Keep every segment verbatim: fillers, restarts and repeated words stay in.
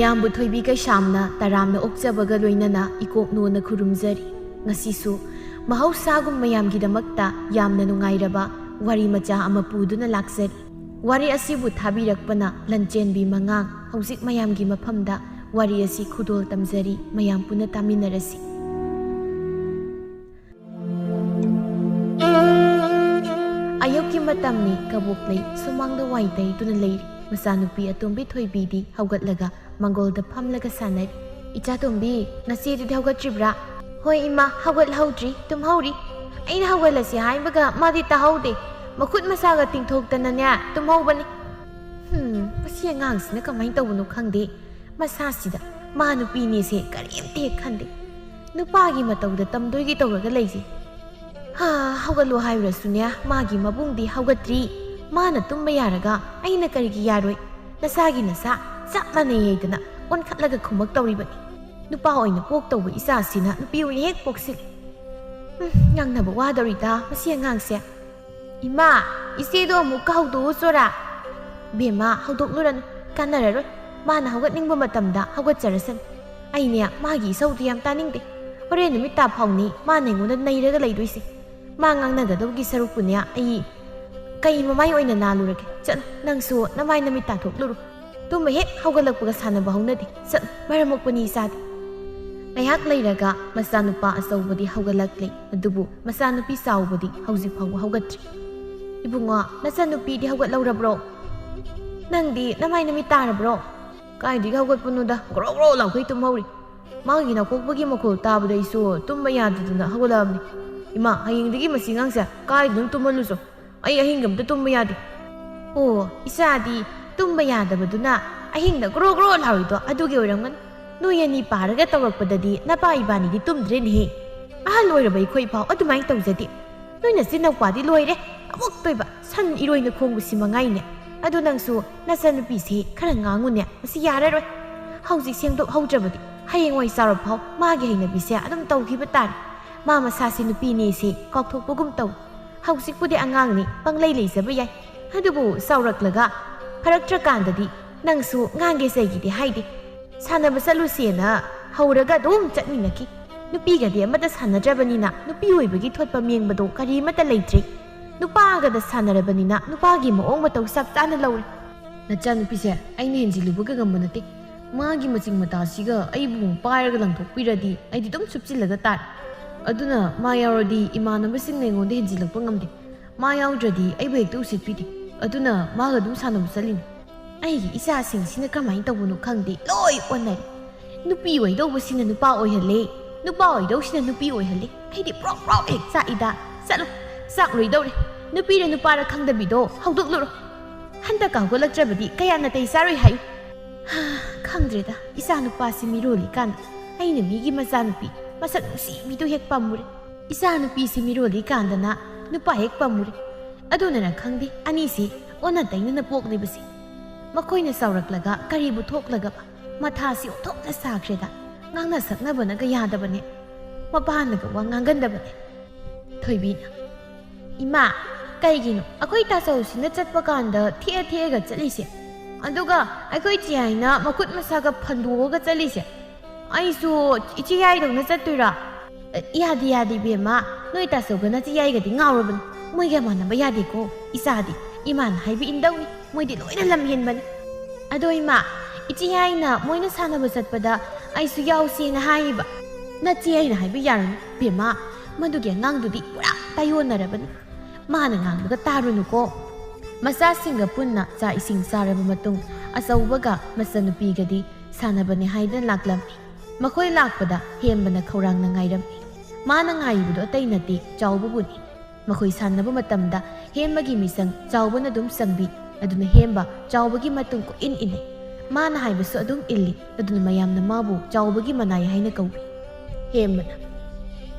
ꯃꯌꯥꯝꯕꯨ ꯊꯣꯏꯕꯤ ꯀꯩꯁꯥꯝꯅ ꯇꯔꯥꯝꯅ ꯑꯣꯛꯆꯕꯒ ꯂꯣꯏꯅꯅ ꯏꯀꯣꯛꯅꯣꯅ ꯈꯨꯔꯨꯝꯖꯔꯤ꯫ ꯉꯁꯤꯁꯨ ꯃꯍꯧꯁꯥꯒꯨꯝ ꯃꯌꯥꯝꯒꯤꯗꯃꯛꯇ ꯌꯥꯝꯅ ꯅꯨꯡꯉꯥꯏꯔꯕ ꯋꯥꯔꯤ ꯃꯆꯥ ꯑꯃ ꯄꯨꯗꯨꯅ ꯂꯥꯛꯆꯔꯤ꯫ ꯋꯥꯔꯤ ꯑꯁꯤꯕꯨ ꯊꯥꯕꯤꯔꯛꯄꯅ ꯂꯟꯆꯦꯟꯕꯤ ꯃꯉꯥꯡ꯫ ꯍꯧꯖꯤꯛ ꯃꯌꯥꯝꯒꯤ ꯃꯐꯝꯗ ꯋꯥꯔꯤ ꯑꯁꯤ ꯈꯨꯗꯣꯜ ꯇꯝꯖꯔꯤ, ꯃꯌꯥꯝ ꯄꯨꯟꯅ ꯇꯥꯃꯤꯟꯅꯔꯁꯤ꯫ ꯑꯌꯨꯛꯀꯤ ꯃꯇꯝꯅꯤ, ꯀꯕꯣꯛꯂꯩ ꯁꯨꯃꯥꯡꯗ ꯋꯥꯏ ꯇꯩꯗꯨꯅ ꯂꯩꯔꯤ꯫ ꯃꯆꯥꯅꯨꯄꯤ ꯑꯇꯣꯝꯕꯤ ꯊꯣꯏꯕꯤꯗꯤ ꯍꯧꯒꯠꯂꯒ ꯃꯪꯒꯣꯜꯗ ꯐꯝꯂꯒ ꯁꯥꯟꯅꯔꯤ꯫ "ꯏꯆꯥ ꯇꯣꯝꯕꯤ, ꯅꯆꯦꯗꯨꯗꯤ ꯍꯧꯒꯠꯇ꯭ꯔꯤꯕ꯭ꯔꯥ?" "ꯍꯣꯏ ꯏꯃꯥ, ꯍꯧꯒꯠꯍꯧꯗ꯭ꯔꯤ, ꯇꯨꯝꯍꯧꯔꯤ꯫ ꯑꯩꯅ ꯍꯧꯒꯠꯂꯁꯤ ꯍꯥꯏꯕꯒ ꯃꯥꯗꯤ ꯇꯥꯍꯧꯗꯦ꯫ ꯃꯈꯨꯠ ꯃꯁꯥꯒ ꯇꯤꯡꯊꯣꯛꯇꯅꯅꯦ ꯇꯨꯝꯍꯧꯕꯅꯤ꯫ ꯍꯨꯝ, ꯃꯁꯤ ꯑꯉꯥꯡꯁꯤꯅ ꯀꯃꯥꯏꯅ ꯇꯧꯕꯅꯣ ꯈꯪꯗꯦ꯫ ꯃꯁꯥꯁꯤꯗ ꯃꯥ ꯅꯨꯄꯤꯅꯦꯁꯦ ꯀꯔꯤꯝꯇ ꯍꯦꯛ ꯈꯟꯗꯦ꯫ ꯅꯨꯄꯥꯒꯤ ꯃꯇꯧꯗ ꯇꯝꯗꯣꯏꯒꯤ ꯇꯧꯔꯒ ꯂꯩꯁꯦ꯫ ꯍꯥ, ꯍꯧꯒꯠꯂꯣ ꯍꯥꯏꯔꯨꯔꯁꯨꯅꯦ, ꯃꯥꯒꯤ ꯃꯕꯨꯡꯗꯤ ꯍꯧꯒꯠꯇ꯭ꯔꯤ꯫ ꯃꯥꯅ ꯇꯨꯝꯕ ꯌꯥꯔꯒ ꯑꯩꯅ ꯀꯔꯤꯒꯤ ꯌꯥꯔꯣꯏ? ꯅꯁꯥꯒꯤ ꯅꯁꯥ ꯆꯞ ꯃꯥꯟꯅꯩ ꯍꯥꯏꯗꯅ ꯑꯣꯟꯈꯠꯂꯒ ꯈꯨꯝꯃꯛꯇꯧꯔꯤꯕꯅꯤ꯫ ꯅꯨꯄꯥ ꯑꯣꯏꯅ ꯄꯣꯛꯇꯧꯕ ꯏꯆꯥꯁꯤꯅ ꯅꯨꯄꯤ ꯑꯣꯏꯅ ꯍꯦꯛ ꯄꯣꯛꯁꯤꯜꯂꯤ꯫ ꯎꯝ, ꯉꯥꯡꯅꯕ ꯋꯥꯗꯧꯔꯤꯗ ꯃꯁꯤ ꯑꯉꯥꯡꯁꯦ꯫ ꯏꯃꯥ, ꯏꯆꯦꯗꯣ ꯑꯃꯨꯛꯀ ꯍꯧꯗꯣꯛꯎ ꯆꯣꯔꯥ꯫ "ꯕꯦꯝꯃ, ꯍꯧꯗꯣꯛꯂꯨꯔꯅꯨ, ꯀꯥꯟꯅꯔꯔꯣꯏ꯫ ꯃꯥꯅ ꯍꯧꯒꯠꯅꯤꯡꯕ ꯃꯇꯝꯗ ꯍꯧꯒꯠꯆꯔꯁꯅꯤ꯫ ꯑꯩꯅꯦ ꯃꯥꯒꯤ ꯏꯁꯧꯗꯨ ꯌꯥꯝ ꯇꯥꯅꯤꯡꯗꯦ꯫ ꯍꯣꯔꯦꯟ ꯅꯨꯃꯤꯠ ꯇꯥ ꯐꯥꯎꯅꯤ ꯃꯥꯅ ꯑꯩꯉꯣꯟꯗ ꯅꯩꯔꯒ ꯂꯩꯗꯣꯏꯁꯦ꯫ ꯃꯥ ꯉꯥꯡꯅꯒꯗꯧꯒꯤ ꯁꯔꯨꯛꯄꯨꯅꯦ ꯑꯩ ꯀꯩ ꯃꯃꯥꯏ ꯑꯣꯏꯅ ꯅꯥꯜꯂꯨꯔꯒꯦ? ꯆꯠꯂꯣ, ꯅꯪꯁꯨ ꯅꯃꯥꯏ ꯅꯃꯤꯠ ꯇꯥꯊꯣꯛꯂꯨꯔꯣ꯫ ꯇꯨꯝꯕ ꯍꯦꯛ ꯍꯧꯒꯠꯂꯛꯄꯒ ꯁꯥꯟꯅꯕ ꯍꯧꯅꯗꯦ꯫ ꯆꯠꯂꯣ, ꯃꯔꯝ ꯃꯣꯛꯄꯅꯤ ꯏꯆꯥꯗꯤ꯫" ꯉꯥꯏꯍꯥꯛ ꯂꯩꯔꯒ ꯃꯆꯥꯅꯨꯄꯥ ꯑꯆꯧꯕꯗꯤ ꯍꯧꯒꯠꯂꯛꯂꯦ, ꯑꯗꯨꯕꯨ ꯃꯆꯥꯅꯨꯄꯤ ꯆꯥꯎꯕꯗꯤ ꯍꯧꯖꯤꯛ ꯐꯥꯎꯕ ꯍꯧꯒꯠꯇ꯭ꯔꯤ꯫ "ꯏꯕꯨꯡꯉꯣ, ꯅꯆꯟꯅꯨꯄꯤꯗꯤ ꯍꯧꯒꯠꯍꯧꯔꯕ꯭ꯔꯣ? ꯅꯪꯗꯤ ꯅꯃꯥꯏ ꯅꯃꯤꯠ ꯇꯥꯔꯕ꯭ꯔꯣ?" "ꯀꯥꯏꯗꯒꯤ ꯍꯧꯒꯠꯄꯅꯣꯗ, ꯒ꯭ꯔꯣ ꯒ꯭ꯔꯣ ꯂꯥꯎꯈꯩ ꯇꯨꯝꯍꯧꯔꯤ꯫ ꯃꯥꯒꯤ ꯅꯥꯀꯣꯛꯄꯒꯤ ꯃꯈꯣꯜ ꯇꯥꯕꯗ ꯑꯩꯁꯨ ꯇꯨꯝꯕ ꯌꯥꯗꯗꯅ ꯍꯧꯒꯠꯂꯛꯑꯕꯅꯤ꯫ ꯏꯃꯥ, ꯍꯌꯦꯡꯗꯒꯤ ꯃꯁꯤ ꯑꯉꯥꯡꯁꯦ ꯀꯥꯏꯗꯅꯣ ꯇꯨꯝꯍꯜꯂꯨꯁꯣ꯫ ꯑꯩ ꯑꯍꯤꯡꯒ ꯑꯝꯇ ꯇꯨꯝꯕ ꯌꯥꯗꯦ꯫" "ꯑꯣ, ꯏꯆꯥꯗꯤ ꯇꯨꯝꯕ ꯌꯥꯗꯕꯗꯨꯅ ꯑꯍꯤꯡꯗ ꯒ꯭ꯔꯣ ꯒ꯭ꯔꯣ ꯂꯥꯎꯔꯤꯗꯣ ꯑꯗꯨꯒꯤ ꯑꯣꯏꯔꯝꯒꯅꯤ꯫ ꯅꯣꯏ ꯑꯅꯤ ꯄꯥꯔꯒ ꯇꯧꯔꯛꯄꯗꯗꯤ ꯅꯄꯥ ꯏꯕꯥꯅꯤꯗꯤ ꯇꯨꯝꯗ꯭ꯔꯦꯅꯦꯍꯦ꯫ ꯑꯍꯜ ꯑꯣꯏꯔꯕ ꯑꯩꯈꯣꯏ ꯐꯥꯎ ꯑꯗꯨꯃꯥꯏꯅ ꯇꯧꯖꯗꯦ꯫ ꯅꯣꯏ ꯅꯆꯤꯟꯅꯧꯄꯥꯗꯤ ꯂꯣꯏꯔꯦ, ꯑꯃꯨꯛꯇꯣꯏꯕ ꯁꯟ ꯏꯔꯣꯏꯅ ꯈꯣꯡꯕꯁꯤ ꯃꯉꯥꯏꯅꯦ꯫ ꯑꯗꯨ ꯅꯪꯁꯨ ꯅꯆꯟꯅꯨꯄꯤꯁꯦ ꯈꯔ ꯉꯥꯡꯉꯨꯅꯦ, ꯃꯁꯤ ꯌꯥꯔꯔꯣꯏ꯫ ꯍꯧꯖꯤꯛ ꯁꯦꯝꯗꯣꯛꯍꯧꯗ꯭ꯔꯕꯗꯤ ꯍꯌꯦꯡꯋꯥꯏ ꯆꯥꯎꯔꯐꯥꯎ ꯃꯥꯒꯤ ꯍꯩꯅꯕꯤꯁꯦ ꯑꯗꯨꯝ ꯇꯧꯈꯤꯕ ꯇꯥꯔꯦ꯫ ꯃꯥ ꯃꯁꯥꯁꯤ ꯅꯨꯄꯤꯅꯦꯁꯤ ꯀꯥꯎꯊꯣꯛꯄꯒꯨꯝ ꯇꯧ꯫ ꯍꯧꯖꯤꯛꯄꯨꯗꯤ ꯑꯉꯥꯡꯅꯤ, ꯄꯪꯂꯩ ꯂꯩꯖꯕ ꯌꯥꯏ꯫ ꯑꯗꯨꯕꯨ ꯆꯥꯎꯔꯛꯂꯒ ꯐꯔꯛꯇ꯭ꯔꯀꯥꯟꯗꯗꯤ ꯅꯪꯁꯨ ꯉꯥꯡꯒꯦ ꯆꯩꯒꯦꯗꯤ ꯍꯥꯏꯗꯦ꯫ ꯁꯥꯟꯅꯕ ꯆꯠꯂꯨꯁꯦꯅ ꯍꯧꯔꯒ ꯑꯗꯨꯝ ꯆꯠꯃꯤꯟꯅꯈꯤ꯫ ꯅꯨꯄꯤꯒꯗꯤ ꯑꯃꯠꯇ ꯁꯥꯟꯅꯗ꯭ꯔꯕꯅꯤꯅ ꯅꯨꯄꯤ ꯑꯣꯏꯕꯒꯤ ꯊꯣꯠꯄ ꯃꯦꯡꯕꯗꯣ ꯀꯔꯤꯃꯠꯇ ꯂꯩꯇ꯭ꯔꯦ꯫ ꯅꯨꯄꯥꯒꯗ ꯁꯥꯟꯅꯔꯕꯅꯤꯅ ꯅꯨꯄꯥꯒꯤ ꯃꯑꯣꯡ ꯃꯇꯧ ꯆꯞ ꯆꯥꯅ ꯂꯧꯔꯦ꯫ ꯅꯆꯥꯅꯨꯄꯤꯁꯦ ꯑꯩꯅ ꯍꯦꯟꯖꯤꯜꯂꯨꯕꯒ ꯉꯝꯕ ꯅꯠꯇꯦ꯫ ꯃꯥꯒꯤ ꯃꯆꯤꯡ ꯃꯇꯥꯁꯤꯒ ꯑꯩꯕꯨ ꯄꯥꯏꯔꯒ ꯂꯪꯊꯣꯛꯄꯤꯔꯗꯤ ꯑꯩꯗꯤ ꯑꯗꯨꯝ ꯁꯨꯞꯆꯤꯜꯂꯒ ꯇꯥꯔꯦ꯫ ꯑꯗꯨꯅ ꯃꯥ ꯌꯥꯎꯔꯗꯤ ꯏꯃꯥꯟꯅꯕꯁꯤꯡꯅ ꯑꯩꯉꯣꯟꯗ ꯍꯦꯟꯖꯤꯜꯂꯛꯄ ꯉꯝꯗꯦ꯫ ꯃꯥ ꯌꯥꯎꯗ꯭ꯔꯗꯤ ꯑꯩꯕꯨ ꯍꯦꯛꯇ ꯎꯁꯤꯠꯄꯤꯗꯦ꯫ ꯑꯗꯨꯅ ꯃꯥꯒ ꯑꯗꯨꯝ ꯁꯥꯟꯅꯕ ꯆꯠꯂꯤꯅꯤ꯫ ꯑꯩꯒꯤ ꯏꯆꯥꯁꯤꯡꯁꯤꯅ ꯀꯃꯥꯏꯅ ꯇꯧꯕꯅꯣ ꯈꯪꯗꯦ, ꯂꯣꯏ ꯑꯣꯟꯅꯔꯦ꯫ ꯅꯨꯄꯤ ꯑꯣꯏꯗꯧꯕꯁꯤꯅ ꯅꯨꯄꯥ ꯑꯣꯏꯍꯜꯂꯦ, ꯅꯨꯄꯥ ꯑꯣꯏꯗꯧꯁꯤꯅ ꯅꯨꯄꯤ ꯑꯣꯏꯍꯜꯂꯦ꯫ ꯑꯩꯗꯤ ꯄ꯭ꯔꯣꯛ ꯄ꯭ꯔꯣꯛ ꯍꯦꯛ ꯆꯥꯛꯏꯗ꯫ ꯆꯠꯂꯣ, ꯆꯥꯛ ꯂꯣꯏꯗꯧꯔꯦ꯫ ꯅꯨꯄꯤꯔ ꯅꯨꯄꯥꯔ ꯈꯪꯗꯕꯤꯗꯣ ꯍꯧꯗꯣꯛꯂꯨꯔꯣ꯫ ꯍꯟꯗꯛꯀ ꯍꯧꯒꯠꯂꯛꯇ꯭ꯔꯕꯗꯤ ꯀꯌꯥ ꯅꯥꯇꯩ ꯆꯥꯔꯣꯏ ꯍꯥꯏꯌꯨ꯫ ꯍꯥ, ꯈꯪꯗ꯭ꯔꯦꯗ, ꯏꯆꯥ ꯅꯨꯄꯥꯁꯤ ꯃꯤꯔꯣꯜꯂꯤꯀꯥꯟꯗ ꯑꯩꯅ ꯃꯤꯒꯤ ꯃꯆꯥꯅꯨꯄꯤ ꯃꯁꯛ ꯅꯨꯡꯁꯤꯕꯤꯗꯨ ꯍꯦꯛ ꯄꯥꯝꯃꯨꯔꯦ꯫ ꯏꯆꯥ ꯅꯨꯄꯤꯁꯤ ꯃꯤꯔꯣꯜꯂꯤꯀꯥꯟꯗꯅ ꯅꯨꯄꯥ ꯍꯦꯛ ꯄꯥꯝꯃꯨꯔꯦ꯫ ꯑꯗꯨꯅꯔ ꯈꯪꯗꯦ, ꯑꯅꯤꯁꯤ ꯑꯣꯟꯅ ꯇꯩꯅꯅ ꯄꯣꯛꯂꯤꯕꯁꯤ꯫ ꯃꯈꯣꯏꯅ ꯆꯥꯎꯔꯛꯂꯒ ꯀꯔꯤꯕꯨ ꯊꯣꯛꯂꯒꯕ? ꯃꯊꯥꯁꯤ ꯑꯣꯟꯊꯣꯛꯅ ꯁꯥꯈ꯭ꯔꯦꯗ꯫ ꯉꯥꯡꯅ ꯁꯛꯅꯕꯅꯒ ꯌꯥꯗꯕꯅꯦ꯫ ꯃꯄꯥꯅꯒ ꯋꯥ ꯉꯥꯡꯒꯟꯗꯕꯅꯦ꯫ ꯊꯣꯏꯕꯤꯅ, "ꯏꯃꯥ, ꯀꯩꯒꯤꯅꯣ ꯑꯩꯈꯣꯏ ꯇꯥꯆꯧꯁꯤꯅ ꯆꯠꯄ ꯀꯥꯟꯗ ꯊꯦꯛꯑ ꯊꯦꯛꯑꯒ ꯆꯠꯂꯤꯁꯦ? ꯑꯗꯨꯒ ꯑꯩꯈꯣꯏ ꯆꯦ ꯌꯥꯏꯅ ꯃꯈꯨꯠ ꯃꯁꯥꯒ ꯐꯟꯗꯣꯛꯑꯒ ꯆꯠꯂꯤꯁꯦ? ꯑꯩꯁꯨ ꯏꯆꯦ ꯌꯥꯏꯗꯧꯅ ꯆꯠꯇꯣꯏꯔꯥ?" "ꯑꯦ, ꯌꯥꯗꯦ, ꯌꯥꯗꯦ, ꯏꯕꯦꯝꯃ꯫ ꯅꯣꯏ ꯇꯥꯆꯧꯒ ꯅꯆꯦ ꯌꯥꯏꯒꯗꯤ ꯉꯥꯎꯔꯕꯅꯤ꯫ ꯃꯣꯏꯒ ꯃꯥꯟꯅꯕ ꯌꯥꯗꯦꯀꯣ꯫ ꯏꯆꯥꯗꯤ ꯏꯃꯥꯅ ꯍꯥꯏꯕ ꯏꯟꯗꯧꯅꯤ꯫ ꯃꯣꯏꯗꯤ ꯂꯣꯏꯅ ꯂꯝ ꯍꯦꯟꯕꯅꯤ꯫ ꯑꯗꯣ ꯏꯃꯥ, ꯏꯆꯦ ꯌꯥꯏꯅ ꯃꯣꯏꯅ ꯁꯥꯟꯅꯕ ꯆꯠꯄꯗ ꯑꯩꯁꯨ ꯌꯥꯎꯁꯦꯅ ꯍꯥꯏꯌꯦꯕ꯫ ꯅꯆꯦ ꯌꯥꯏꯅ ꯍꯥꯏꯕ ꯌꯥꯔꯅꯤ, ꯏꯕꯦꯝꯃ꯫ ꯃꯗꯨꯒꯤ ꯑꯉꯥꯡꯗꯨꯗꯤ ꯄꯨꯔꯥ ꯇꯥꯏꯌꯣꯟꯅꯔꯕꯅꯤ꯫ ꯃꯥꯅ ꯉꯥꯡꯕꯒ ꯇꯥꯔꯨꯅꯨꯀꯣ꯫" ꯃꯆꯥꯁꯤꯡꯒ ꯄꯨꯟꯅ ꯆꯥꯛ ꯏꯁꯤꯡ ꯆꯥꯔꯕ ꯃꯇꯨꯡ, ꯑꯆꯧꯕꯒ ꯃꯆꯟꯅꯨꯄꯤꯒꯗꯤ ꯁꯥꯟꯅꯕꯅꯦ ꯍꯥꯏꯗꯅ ꯂꯥꯛꯂꯝꯃꯤ꯫ ꯃꯈꯣꯏ ꯂꯥꯛꯄꯗ ꯍꯦꯝꯕꯅ ꯈꯧꯔꯥꯡꯅ ꯉꯥꯏꯔꯝꯃꯤ꯫ ꯃꯥꯅ ꯉꯥꯏꯔꯤꯕꯗꯨ ꯑꯇꯩ ꯅꯠꯇꯦ, ꯆꯥꯎꯕꯕꯨꯅꯤ꯫ ꯃꯈꯣꯏ ꯁꯥꯟꯅꯕ ꯃꯇꯝꯗ ꯍꯦꯝꯕꯒꯤ ꯃꯤꯆꯪ ꯆꯥꯎꯕꯅ ꯑꯗꯨꯝ ꯆꯪꯕꯤ꯫ ꯑꯗꯨꯅ ꯍꯦꯝꯕ ꯆꯥꯎꯕꯒꯤ ꯃꯇꯨꯡ ꯀꯣꯏꯏꯟ ꯏꯟꯅꯩ꯫ ꯃꯥꯅ ꯍꯥꯏꯕꯁꯨ ꯑꯗꯨꯝ ꯏꯜꯂꯤ꯫ ꯑꯗꯨꯅ ꯃꯌꯥꯝꯅ ꯃꯥꯕꯨ ꯆꯥꯎꯕꯒꯤ ꯃꯅꯥꯏ ꯍꯥꯏꯅ ꯀꯧꯏ꯫ ꯍꯦꯝꯕꯅ,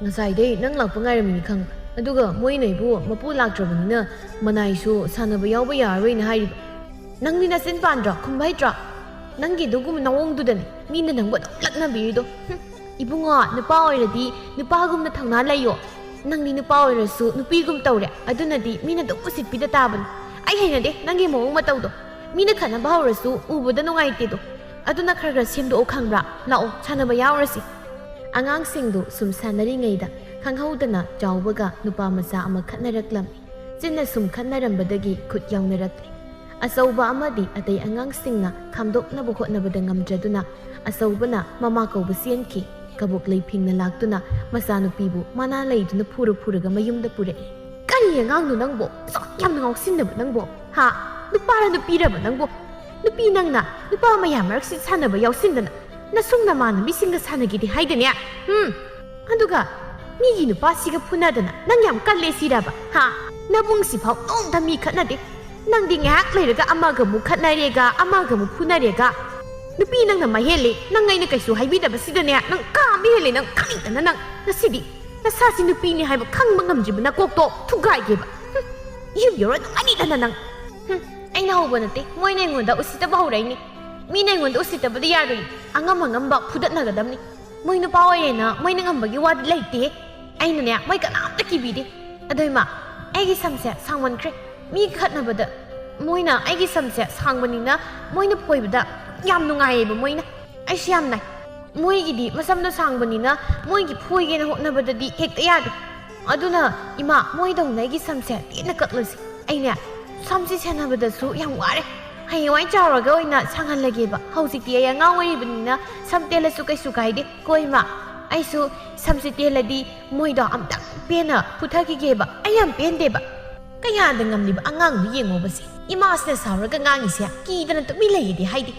"ꯉꯁꯥꯏꯗꯩ ꯅꯪ ꯂꯥꯛꯄ ꯉꯥꯏꯔꯝꯃꯤꯅꯤ ꯈꯪꯕ꯭ꯔꯥ? ꯑꯗꯨꯒ ꯃꯣꯏꯅ ꯑꯩꯕꯨ ꯃꯄꯨ ꯂꯥꯛꯇ꯭ꯔꯕꯅꯤꯅ ꯃꯅꯥꯏꯁꯨ ꯁꯥꯟꯅꯕ ꯌꯥꯎꯕ ꯌꯥꯔꯔꯣꯏꯅ ꯍꯥꯏꯔꯤꯕ꯫ ꯅꯪꯗꯤ ꯅꯆꯤꯟ ꯄꯥꯟꯗ꯭ꯔꯣ? ꯈꯨꯝꯕ ꯍꯩꯇ꯭ꯔꯣ? ꯅꯪꯒꯤ ꯑꯗꯨꯒꯨꯝꯕ ꯅꯑꯣꯡꯗꯨꯗꯅꯤ ꯃꯤꯅ ꯅꯪꯕꯨ ꯑꯗꯨꯝ ꯂꯛꯅꯕꯤꯔꯤꯗꯣ꯫ ꯍꯨꯝ, ꯏꯕꯨꯡꯉꯣ, ꯅꯨꯄꯥ ꯑꯣꯏꯔꯗꯤ ꯅꯨꯄꯥꯒꯨꯝꯅ ꯊꯧꯅꯥ ꯂꯩꯌꯣ꯫ ꯅꯪꯗꯤ ꯅꯨꯄꯥ ꯑꯣꯏꯔꯁꯨ ꯅꯨꯄꯤꯒꯨꯝ ꯇꯧꯔꯦ, ꯑꯗꯨꯅꯗꯤ ꯃꯤꯅ ꯑꯗꯨꯝ ꯎꯁꯤꯠꯄꯤꯗ ꯇꯥꯕꯅꯤ꯫ ꯑꯩ ꯍꯩꯅꯗꯦ ꯅꯪꯒꯤ ꯃꯑꯣꯡ ꯃꯇꯧꯗꯣ꯫ ꯃꯤꯅ ꯈꯠꯅꯕ ꯍꯧꯔꯁꯨ ꯎꯕꯗ ꯅꯨꯡꯉꯥꯏꯇꯦꯗꯣ꯫ ꯑꯗꯨꯅ ꯈꯔ ꯈꯔ ꯁꯦꯝꯗꯣꯛꯑꯣ ꯈꯪꯕ꯭ꯔꯥ? ꯂꯥꯛꯑꯣ, ꯁꯥꯟꯅꯕ ꯌꯥꯎꯔꯁꯤ꯫ ꯑꯉꯥꯡꯁꯤꯡꯗꯨ ꯁꯨꯝ ꯁꯥꯟꯅꯔꯤꯉꯩꯗ ꯈꯪꯍꯧꯗꯅ ꯆꯥꯎꯕꯒ ꯅꯨꯄꯥ ꯃꯆꯥ ꯑꯃ ꯈꯠꯅꯔꯛꯂꯝꯃꯤ꯫ ꯆꯤꯟꯅ ꯁꯨꯝ ꯈꯠꯅꯔꯝꯕꯗꯒꯤ ꯈꯨꯠ ꯌꯥꯎꯅꯔꯛꯂꯤ꯫ ꯑꯆꯧꯕ ꯑꯃꯗꯤ ꯑꯇꯩ ꯑꯉꯥꯡꯁꯤꯡꯅ ꯈꯥꯝꯗꯣꯛꯅꯕ ꯍꯣꯠꯅꯕꯗ ꯉꯝꯗ꯭ꯔꯗꯨꯅ ꯑꯆꯧꯕꯅ ꯃꯃꯥ ꯀꯧꯕ ꯆꯦꯟꯈꯤ꯫ ꯀꯕꯣꯛ ꯂꯩ ꯐꯤꯡꯅ ꯂꯥꯛꯇꯨꯅ ꯃꯆꯥꯅꯨꯄꯤꯕꯨ ꯃꯅꯥ ꯂꯩꯗꯨꯅ ꯐꯨꯔ ꯐꯨꯔꯒ ꯃꯌꯨꯝꯗ ꯄꯨꯔꯛꯏ꯫ "ꯀꯔꯤ ꯑꯉꯥꯡꯅꯣ ꯅꯪꯕꯣ? ꯑꯁꯨꯛ ꯌꯥꯝꯅ ꯉꯥꯎꯁꯤꯟꯅꯕ ꯅꯪꯕꯣ? ꯍꯥ? ꯅꯨꯄꯥꯔ ꯅꯨꯄꯤꯔꯕ ꯅꯪꯕꯣ? ꯅꯨꯄꯤ ꯅꯪꯅ ꯅꯨꯄꯥ ꯃꯌꯥꯝ ꯃꯔꯛꯁꯤ ꯁꯥꯟꯅꯕ ꯌꯥꯎꯁꯤꯟꯗꯅ ꯅꯁꯨꯡ ꯅꯃꯥꯟꯅꯕꯤꯁꯤꯡꯒ ꯁꯥꯟꯅꯒꯦꯗꯤ ꯍꯥꯏꯗꯅꯦ? ꯎꯝ? ꯑꯗꯨꯒ ꯃꯤꯒꯤ ꯅꯨꯄꯥꯁꯤꯒ ꯐꯨꯅꯗꯅ ꯅꯪ ꯌꯥꯝ ꯀꯜꯂꯦ ꯁꯤꯔꯕ? ꯍꯥ? ꯅꯕꯨꯡꯁꯤꯐꯥꯎ ꯅꯣꯡꯃꯇ ꯃꯤ ꯈꯠꯅꯗꯦ꯫ ꯅꯪꯗꯤ ꯉꯥꯏꯍꯥꯛ ꯂꯩꯔꯒ ꯑꯃꯒ ꯑꯃꯨꯛ ꯈꯠꯅꯔꯦꯒ, ꯑꯃꯒ ꯑꯃꯨꯛ ꯐꯨꯅꯔꯦꯒ꯫ ꯅꯨꯄꯤ ꯅꯪꯅ ꯃꯍꯦꯜꯂꯦ, ꯅꯪ ꯑꯩꯅ ꯀꯩꯁꯨ ꯍꯥꯏꯕꯤꯗꯕꯁꯤꯗꯅꯦ, ꯅꯪ ꯀꯥ ꯑꯃ ꯍꯦꯜꯂꯦ, ꯅꯪ ꯈꯪꯉꯤꯗꯅ ꯅꯪ꯫ ꯉꯁꯤꯗꯤ ꯅꯁꯥꯁꯤ ꯅꯨꯄꯤꯅꯤ ꯍꯥꯏꯕ ꯈꯪꯕ ꯉꯝꯗ꯭ꯔꯤꯕ ꯅꯀꯣꯛꯇꯣ ꯊꯨꯒꯥꯏꯒꯦꯕ꯫ ꯍꯨꯝ, ꯌꯨꯝ ꯌꯧꯔ ꯅꯨꯡꯉꯥꯏꯅꯤꯗꯅ ꯅꯪ꯫ ꯍꯨꯝ, ꯑꯩꯅ ꯍꯧꯕ ꯅꯠꯇꯦ, ꯃꯣꯏꯅ ꯑꯩꯉꯣꯟꯗ ꯎꯁꯤꯠꯇꯕ ꯍꯧꯔꯛꯏꯅꯤ꯫ ꯃꯤꯅ ꯑꯩꯉꯣꯟꯗ ꯎꯁꯤꯠꯇꯕꯗꯤ ꯌꯥꯔꯣꯏ, ꯑꯉꯝ ꯑꯉꯝꯕ ꯐꯨꯗꯠꯅꯒꯗꯕꯅꯤ꯫ ꯃꯣꯏ ꯅꯨꯄꯥ ꯑꯣꯏꯔꯦꯅ ꯃꯣꯏꯅ ꯉꯝꯕꯒꯤ ꯋꯥꯗꯤ ꯂꯩꯇꯦ꯫ ꯑꯩꯅꯅꯦ, ꯃꯣꯏ ꯀꯅꯥꯝꯇ ꯀꯤꯕꯤꯗꯦ꯫ ꯑꯗꯣ ꯏꯃꯥ, ꯑꯩꯒꯤ ꯁꯝꯁꯦ ꯁꯥꯡꯃꯟꯈ꯭ꯔꯦ꯫ ꯃꯤ ꯈꯠꯅꯕꯗ ꯃꯣꯏꯅ ꯑꯩꯒꯤ ꯁꯝꯁꯦ ꯁꯥꯡꯕꯅꯤꯅ ꯃꯣꯏꯅ ꯐꯣꯏꯕꯗ ꯌꯥꯝ ꯅꯨꯡꯉꯥꯏꯌꯦꯕ ꯃꯣꯏꯅ꯫ ꯑꯩꯁꯨ ꯌꯥꯝ ꯅꯥꯏ꯫ ꯃꯣꯏꯒꯤꯗꯤ ꯃꯁꯝꯗꯣ ꯁꯥꯡꯕꯅꯤꯅ ꯃꯣꯏꯒꯤ ꯐꯣꯏꯒꯦꯅ ꯍꯣꯠꯅꯕꯗꯗꯤ ꯍꯦꯛꯇ ꯌꯥꯗꯦ꯫ ꯑꯗꯨꯅ ꯏꯃꯥ, ꯃꯣꯏꯗꯧꯅ ꯑꯩꯒꯤ ꯁꯝꯁꯦ ꯇꯦꯟꯅ ꯀꯛꯂꯁꯤ꯫ ꯑꯩꯅꯦ, ꯁꯝꯁꯦ ꯁꯦꯟꯅꯕꯗꯁꯨ ꯌꯥꯝ ꯋꯥꯔꯦ꯫ ꯍꯌꯦꯡꯋꯥꯏ ꯆꯥꯎꯔꯒ ꯑꯣꯏꯅ ꯁꯥꯡꯍꯜꯂꯒꯦꯕ꯫ ꯍꯧꯖꯤꯛꯇꯤ ꯑꯩ ꯑꯉꯥꯡ ꯑꯣꯏꯔꯤꯕꯅꯤꯅ ꯁꯝ ꯇꯦꯜꯂꯁꯨ ꯀꯩꯁꯨ ꯀꯥꯏꯗꯦ꯫ ꯀꯣ ꯏꯃꯥ, ꯑꯩꯁꯨ ꯁꯝꯁꯦ ꯇꯦꯜꯂꯗꯤ ꯃꯣꯏꯗꯣ ꯑꯝꯇꯪ ꯄꯦꯟꯅ ꯐꯨꯊꯈꯤꯒꯦꯕ꯫ ꯑꯩ ꯌꯥꯝ ꯄꯦꯟꯗꯦꯕ꯫ ꯀꯌꯥꯗ ꯉꯝꯂꯤꯕ ꯑꯉꯥꯡꯅꯣ ꯌꯦꯡꯉꯣꯕꯁꯦ꯫ ꯏꯃꯥꯁꯤꯅ ꯁꯥꯎꯔꯒ ꯉꯥꯡꯉꯤꯁꯦ ꯀꯤꯗꯅ ꯇꯨꯃꯤꯟ ꯂꯩꯌꯦꯗꯤ ꯍꯥꯏꯗꯦ꯫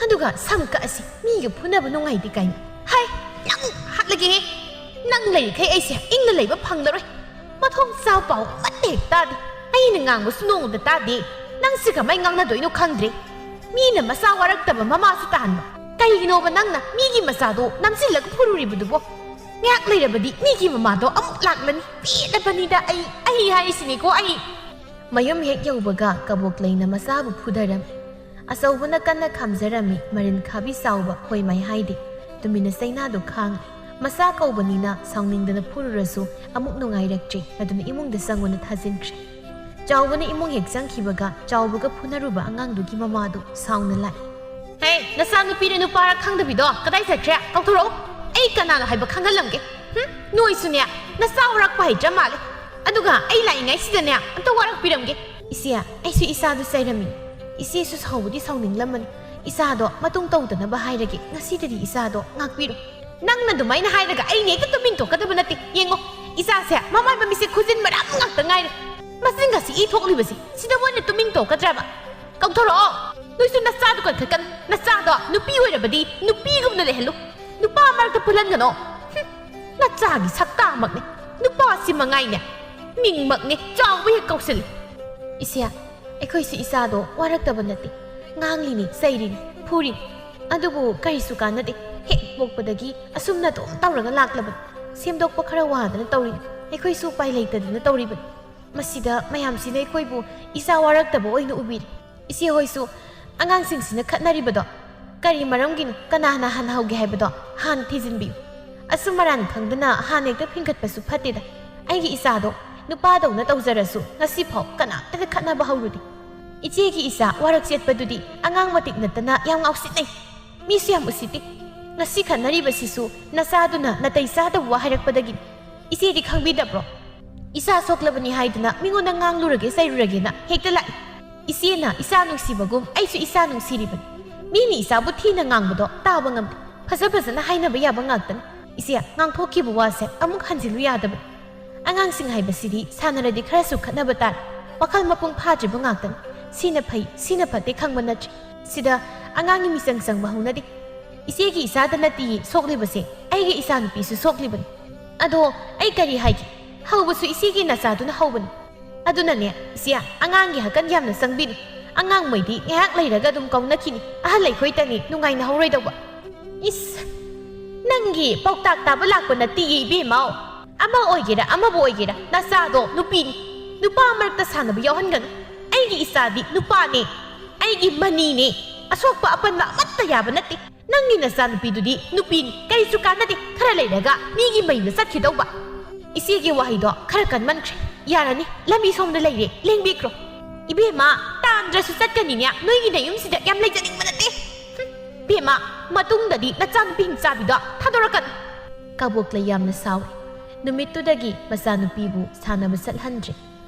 ꯑꯗꯨꯒ ꯁꯝ ꯀꯛꯑꯁꯤ, ꯃꯤꯒ ꯐꯨꯅꯕ ꯅꯨꯡꯉꯥꯏꯇꯦ ꯀꯥꯏꯅ꯫ ꯍꯥꯏ, ꯅꯪ ꯍꯥꯠꯂꯒꯦꯍꯦ꯫ ꯅꯪ ꯂꯩꯔꯤꯈꯩ ꯑꯩꯁꯦ ꯏꯪꯅ ꯂꯩꯕ ꯐꯪꯂꯔꯣꯏ꯫ ꯃꯊꯣꯡ ꯆꯥꯕ ꯄꯥꯎ ꯑꯃꯠꯇ ꯍꯦꯛ ꯇꯥꯗꯦ꯫ ꯑꯩꯅ ꯉꯥꯡꯕꯁꯨ ꯅꯣꯡꯃꯇ ꯇꯥꯗꯦ꯫ ꯅꯪꯁꯦ ꯀꯃꯥꯏ ꯉꯥꯡꯅꯗꯣꯏꯅꯣ ꯈꯪꯗ꯭ꯔꯦ꯫ ꯃꯤꯅ ꯃꯆꯥ ꯋꯥꯔꯛꯇꯕ ꯃꯃꯥꯁꯨ ꯇꯥꯍꯟꯕ꯫ ꯀꯩꯒꯤꯅꯣꯕ ꯅꯪꯅ ꯃꯤꯒꯤ ꯃꯆꯥꯗꯣ ꯅꯝꯁꯤꯜꯂꯒ ꯐꯨꯔꯨꯔꯤꯕꯗꯨꯕꯣ? ꯉꯥꯏꯍꯥꯛ ꯂꯩꯔꯕꯗꯤ ꯃꯤꯒꯤ ꯃꯃꯥꯗꯣ ꯑꯃꯨꯛ ꯂꯥꯛꯂꯅꯤ꯫ ꯄꯦꯜꯂꯕꯅꯤꯗ ꯑꯩ, ꯑꯩ ꯍꯥꯏꯔꯤꯁꯤꯅꯤꯀꯣ ꯑꯩ꯫ ꯃꯌꯨꯝ ꯍꯦꯛ ꯌꯧꯕꯒ ꯀꯕꯣꯛ ꯂꯩꯅ ꯃꯆꯥꯕꯨ ꯐꯨꯗꯔꯝꯃꯤ꯫ ꯑꯆꯧꯕꯅ ꯀꯟꯅ ꯈꯥꯝꯖꯔꯝꯃꯤ, ꯃꯔꯤꯟ ꯈꯥꯕꯤ ꯆꯥꯎꯕ ꯍꯣꯏ ꯃꯥꯏ ꯍꯥꯏꯗꯦ꯫ ꯇꯨꯃꯤꯟꯅ ꯆꯩꯅꯥꯗꯨ ꯈꯥꯡꯂꯤ꯫ ꯃꯆꯥ ꯀꯧꯕꯅꯤꯅ ꯁꯥꯎꯅꯤꯡꯗꯅ ꯐꯨꯔꯨꯔꯁꯨ ꯑꯃꯨꯛ ꯅꯨꯡꯉꯥꯏꯔꯛꯇ꯭ꯔꯦ꯫ ꯑꯗꯨꯅ ꯏꯃꯨꯡꯗ ꯆꯪꯉꯨꯅ ꯊꯥꯖꯤꯟꯈ꯭ꯔꯦ꯫ ꯆꯥꯎꯕꯅ ꯏꯃꯨꯡ ꯍꯦꯛ ꯆꯪꯈꯤꯕꯒ ꯆꯥꯎꯕꯒ ꯐꯨꯅꯔꯨꯕ ꯑꯉꯥꯡꯗꯨꯒꯤ ꯃꯃꯥꯗꯨ ꯁꯥꯎꯅ ꯂꯥꯛꯏ꯫ "ꯍꯦ, ꯑꯦ, ꯅꯆꯥꯅꯨꯄꯤꯅ ꯅꯨꯄꯥꯔ ꯈꯪꯗꯕꯤꯗꯣ ꯀꯗꯥꯏ ꯆꯠꯈ꯭ꯔꯦ? ꯀꯧꯊꯣꯔꯛꯑꯣ꯫ ꯑꯩ ꯀꯅꯥꯅꯣ ꯍꯥꯏꯕ ꯈꯪꯍꯜꯂꯝꯒꯦ꯫ ꯍꯨꯝ? ꯅꯣꯏꯁꯨꯅꯦ, ꯅꯆꯥ ꯋꯥꯔꯛꯄ ꯍꯩꯇ꯭ꯔ ꯃꯥꯜꯂꯦ꯫ ꯑꯗꯨꯒ ꯑꯩ ꯂꯥꯛꯏꯉꯩꯁꯤꯗꯅꯦ, ꯑꯝꯇ ꯋꯥꯔꯛꯄꯤꯔꯝꯒꯦ꯫ ꯏꯆꯦ, ꯑꯩꯁꯨ ꯏꯆꯥꯗꯨ ꯆꯩꯔꯝꯃꯤꯅꯤ꯫ ꯏꯆꯦꯁꯨ ꯁꯥꯎꯕꯗꯤ ꯁꯥꯎꯅꯤꯡꯂꯝꯃꯅꯤ꯫ ꯏꯆꯥꯗꯣ ꯃꯇꯨꯡ ꯇꯧꯗꯅꯕ ꯍꯥꯏꯔꯒꯦ, ꯉꯁꯤꯗꯗꯤ ꯏꯆꯥꯗꯣ ꯉꯥꯛꯄꯤꯔꯣ꯫ ꯅꯪꯅ ꯑꯗꯨꯃꯥꯏꯅ ꯍꯥꯏꯔꯒ ꯑꯩꯅ ꯍꯦꯛꯇ ꯇꯨꯃꯤꯟ ꯊꯣꯛꯀꯗꯕ ꯅꯠꯇꯦ꯫ ꯌꯦꯡꯉꯣ, ꯏꯆꯥꯁꯦ ꯃꯃꯥꯏ ꯃꯃꯤꯠꯁꯦ ꯈꯨꯖꯤꯟ ꯃꯔꯝ ꯉꯥꯛꯇ ꯉꯥꯏꯔꯦ꯫ ꯃꯆꯤꯟꯒꯁꯤ ꯏ ꯊꯣꯛꯂꯤꯕꯁꯤ, ꯁꯤꯗꯕꯨ ꯑꯩꯅ ꯇꯨꯃꯤꯟ ꯊꯣꯛꯀꯗ꯭ꯔꯕ? ꯀꯧꯊꯣꯔꯛꯑꯣ꯫ ꯅꯣꯏꯁꯨ ꯅꯆꯥꯗꯨ ꯀꯟꯈꯠꯀꯅꯨ꯫ ꯅꯆꯥꯗꯣ ꯅꯨꯄꯤ ꯑꯣꯏꯔꯕꯗꯤ ꯅꯨꯄꯤꯒꯨꯝꯅ ꯂꯩꯍꯜꯂꯨ꯫ ꯅꯨꯄꯥ ꯃꯔꯛꯇ ꯄꯨꯜꯍꯟꯒꯅꯣ꯫ ꯍꯨꯝ, ꯅꯆꯥꯒꯤ ꯁꯛꯇꯥꯃꯛꯅꯦ꯫ ꯅꯨꯄꯥꯁꯤ ꯃꯉꯥꯏꯅꯦ꯫ ꯃꯤꯡꯃꯛꯅꯦ꯫ ꯆꯥꯎꯕ ꯍꯦꯛ ꯀꯧꯁꯤꯜꯂꯤ꯫ ꯏꯆꯦ, ꯑꯩꯈꯣꯏꯁꯨ ꯏꯆꯥꯗꯣ ꯋꯥꯔꯛꯇꯕ ꯅꯠꯇꯦ꯫ ꯉꯥꯡꯂꯤꯅꯤ, ꯆꯩꯔꯤꯅꯤ, ꯐꯨꯔꯤꯅꯤ꯫ ꯑꯗꯨꯕꯨ ꯀꯔꯤꯁꯨ ꯀꯥꯟꯅꯗꯦ꯫ ꯍꯦꯛ ꯄꯣꯛꯄꯗꯒꯤ ꯑꯁꯨꯝꯅ ꯑꯗꯨꯝ ꯇꯧꯔꯒ ꯂꯥꯛꯂꯕꯅꯤ꯫ ꯁꯦꯝꯗꯣꯛꯄ ꯈꯔ ꯋꯥꯗꯅ ꯇꯧꯔꯤꯅꯤ꯫ ꯑꯩꯈꯣꯏꯁꯨ ꯎꯄꯥꯏ ꯂꯩꯇꯗꯅ ꯇꯧꯔꯤꯕꯅꯤ꯫ ꯃꯁꯤꯗ ꯃꯌꯥꯝꯁꯤꯅ ꯑꯩꯈꯣꯏꯕꯨ ꯏꯆꯥ ꯋꯥꯔꯛꯇꯕ ꯑꯣꯏꯅ ꯎꯕꯤꯔꯦ꯫ ꯏꯆꯦ ꯍꯣꯏꯁꯨ ꯑꯉꯥꯡꯁꯤꯡꯁꯤꯅ ꯈꯠꯅꯔꯤꯕꯗꯣ ꯀꯔꯤ ꯃꯔꯝꯒꯤꯅꯣ, ꯀꯅꯥꯅ ꯍꯥꯟꯅ ꯍꯧꯒꯦ ꯍꯥꯏꯕꯗꯣ ꯍꯥꯟꯅ ꯊꯤꯖꯤꯟꯕꯤꯌꯨ꯫ ꯑꯁꯨꯝ ꯑꯔꯥꯟ ꯈꯪꯗꯅ ꯍꯥꯟꯅ ꯍꯦꯛꯇ ꯐꯤꯡꯒꯠꯄꯁꯨ ꯐꯠꯇꯦꯗ꯫ ꯑꯩꯒꯤ ꯏꯆꯥꯗꯣ ꯅꯨꯄꯥꯗꯧꯅ ꯇꯧꯖꯔꯁꯨ ꯉꯁꯤꯐꯥꯎ ꯀꯅꯥꯝꯇꯒ ꯈꯠꯅꯕ ꯍꯧꯔꯨꯗꯦ꯫ ꯏꯆꯦꯒꯤ ꯏꯆꯥ ꯋꯥꯔꯛ ꯆꯦꯠꯄꯗꯨꯗꯤ ꯑꯉꯥꯡ ꯃꯇꯤꯛ ꯅꯠꯇꯅ ꯌꯥꯝ ꯉꯥꯎꯁꯤꯟꯅꯩ꯫ ꯃꯤꯁꯨ ꯌꯥꯝ ꯎꯁꯤꯠꯇꯦ꯫ ꯉꯁꯤ ꯈꯠꯅꯔꯤꯕꯁꯤꯁꯨ ꯅꯆꯥꯗꯨꯅ ꯅꯥꯇꯩ ꯆꯥꯗꯕ ꯋꯥ ꯍꯥꯏꯔꯛꯄꯗꯒꯤꯅꯤ꯫ ꯏꯆꯦꯗꯤ ꯈꯪꯕꯤꯗꯕ꯭ꯔꯣ? ꯏꯆꯥ ꯁꯣꯛꯂꯕꯅꯤ ꯍꯥꯏꯗꯨꯅ ꯃꯤꯉꯣꯟꯗ ꯉꯥꯡꯂꯨꯔꯒꯦ ꯆꯩꯔꯨꯔꯒꯦꯅ ꯍꯦꯛꯇ ꯂꯥꯛꯏ꯫ ꯏꯆꯦꯅ ꯏꯆꯥ ꯅꯨꯡꯁꯤꯕꯒꯨꯝ ꯑꯩꯁꯨ ꯏꯆꯥ ꯅꯨꯡꯁꯤꯔꯤꯕꯅꯤ꯫ ꯃꯤꯅ ꯏꯆꯥꯕꯨ ꯊꯤꯅ ꯉꯥꯡꯕꯗꯣ ꯇꯥꯕ ꯉꯝꯗꯦ꯫ ꯐꯖ ꯐꯖꯅ ꯍꯥꯏꯅꯕ ꯌꯥꯕ ꯉꯥꯛꯇꯅꯤ꯫ ꯏꯆꯦ, ꯉꯥꯡꯊꯣꯛꯈꯤꯕ ꯋꯥꯁꯦ ꯑꯃꯨꯛ ꯍꯟꯖꯤꯜꯂꯨ ꯌꯥꯗꯕꯅꯤ꯫ ꯑꯉꯥꯡꯁꯤꯡ ꯍꯥꯏꯕꯁꯤꯗꯤ ꯁꯥꯟꯅꯔꯗꯤ ꯈꯔꯁꯨ ꯈꯠꯅꯕ ꯇꯥꯔꯦ꯫ ꯋꯥꯈꯜ ꯃꯄꯨꯡ ꯐꯥꯗ꯭ꯔꯤꯕ ꯉꯥꯛꯇꯅꯤ꯫ ꯁꯤꯅ ꯐꯩ, ꯁꯤꯅ ꯐꯠꯇꯦ ꯈꯪꯕ ꯅꯠꯇ꯭ꯔꯤ꯫ ꯁꯤꯗ ꯑꯉꯥꯡꯒꯤ ꯃꯤꯆꯪ ꯆꯪꯕ ꯍꯧꯅꯗꯦ꯫ ꯏꯆꯦꯒꯤ ꯏꯆꯥꯗ ꯅꯠꯇꯤꯌꯦ ꯁꯣꯛꯂꯤꯕꯁꯦ, ꯑꯩꯒꯤ ꯏꯆꯥꯅꯨꯄꯤꯁꯨ ꯁꯣꯛꯂꯤꯕꯅꯤ꯫ ꯑꯗꯣ ꯑꯩ ꯀꯔꯤ ꯍꯥꯏꯒꯦ? ꯍꯧꯕꯁꯨ ꯏꯆꯦꯒꯤ ꯅꯆꯥꯗꯨꯅ ꯍꯧꯕꯅꯤ꯫ ꯑꯗꯨꯅꯅꯦ, ꯏꯆꯦ, ꯑꯉꯥꯡꯒꯤ ꯍꯀꯟ ꯌꯥꯝꯅ ꯆꯪꯕꯤꯅꯨ꯫ ꯑꯉꯥꯡꯉꯩꯗꯤ ꯉꯥꯏꯍꯥꯛ ꯂꯩꯔꯒ ꯑꯗꯨꯝ ꯀꯧꯅꯈꯤꯅꯤ꯫ ꯑꯍꯜ ꯑꯩꯈꯣꯏꯇꯅꯤ ꯅꯨꯡꯉꯥꯏꯅꯍꯧꯔꯣꯏꯗꯧꯕ꯫ ꯏꯁ, ꯅꯪꯒꯤ ꯄꯥꯎꯇꯥꯛ ꯇꯥꯕ ꯂꯥꯛꯄ ꯅꯠꯇꯤꯌꯦ, ꯏꯕꯦꯝꯃꯧ꯫ ꯑꯃ ꯑꯣꯏꯒꯦꯔꯥ, ꯑꯃꯕꯨ ꯑꯣꯏꯒꯦꯔꯥ, ꯅꯆꯥꯗꯣ ꯅꯨꯄꯤꯅꯤ꯫ ꯅꯨꯄꯥ ꯃꯔꯛꯇ ꯁꯥꯟꯅꯕ ꯌꯥꯎꯍꯟꯒꯅꯨ꯫ ꯑꯩꯒꯤ ꯏꯆꯥꯗꯤ ꯅꯨꯄꯥꯅꯦ꯫ ꯑꯩꯒꯤ ꯃꯅꯤꯅꯦ꯫ ꯑꯁꯣꯛꯄ ꯑꯄꯟꯕ ꯑꯃꯠꯇ ꯌꯥꯕ ꯅꯠꯇꯦ꯫ ꯅꯪꯒꯤ ꯅꯆꯥꯅꯨꯄꯤꯗꯨꯗꯤ ꯅꯨꯄꯤꯅꯤ, ꯀꯔꯤꯁꯨ ꯀꯥꯟꯅꯗꯦ꯫ ꯈꯔ ꯂꯩꯔꯒ ꯃꯤꯒꯤ ꯃꯌꯨꯝꯗ ꯆꯠꯈꯤꯗꯧꯕ꯫ ꯏꯆꯦꯒꯤ ꯋꯥꯍꯩꯗꯣ ꯈꯔ ꯀꯟꯃꯟꯈ꯭ꯔꯦ꯫ ꯌꯥꯔꯅꯤ, ꯂꯝꯕꯤ ꯁꯣꯝꯗ ꯂꯩꯔꯦ, ꯂꯦꯡꯕꯤꯈ꯭ꯔꯣ꯫ ꯏꯕꯦꯝꯃ, ꯇꯥꯟꯗ꯭ꯔꯁꯨ ꯆꯠꯀꯅꯤꯅꯦ, ꯅꯣꯏꯒꯤ ꯅꯌꯨꯝꯁꯤꯗ ꯌꯥꯝ ꯂꯩꯖꯅꯤꯡꯕ ꯅꯠꯇꯦ꯫ "ꯕꯦꯝꯃ, ꯃꯇꯨꯡꯗꯗꯤ ꯅꯆꯥꯅꯨꯄꯤ ꯍꯤꯡꯆꯥꯕꯤꯗꯣ ꯊꯥꯗꯣꯔꯛꯀꯅꯨ!" ꯀꯥꯕꯣꯛꯂꯩ ꯌꯥꯝꯅ ꯁꯥꯎꯏ꯫ ꯅꯨꯃꯤꯠꯇꯨꯗꯒꯤ ꯃꯆꯥꯅꯨꯄꯤꯕꯨ ꯁꯥꯟꯅꯕ ꯆꯠꯍꯟꯗ꯭ꯔꯦ꯫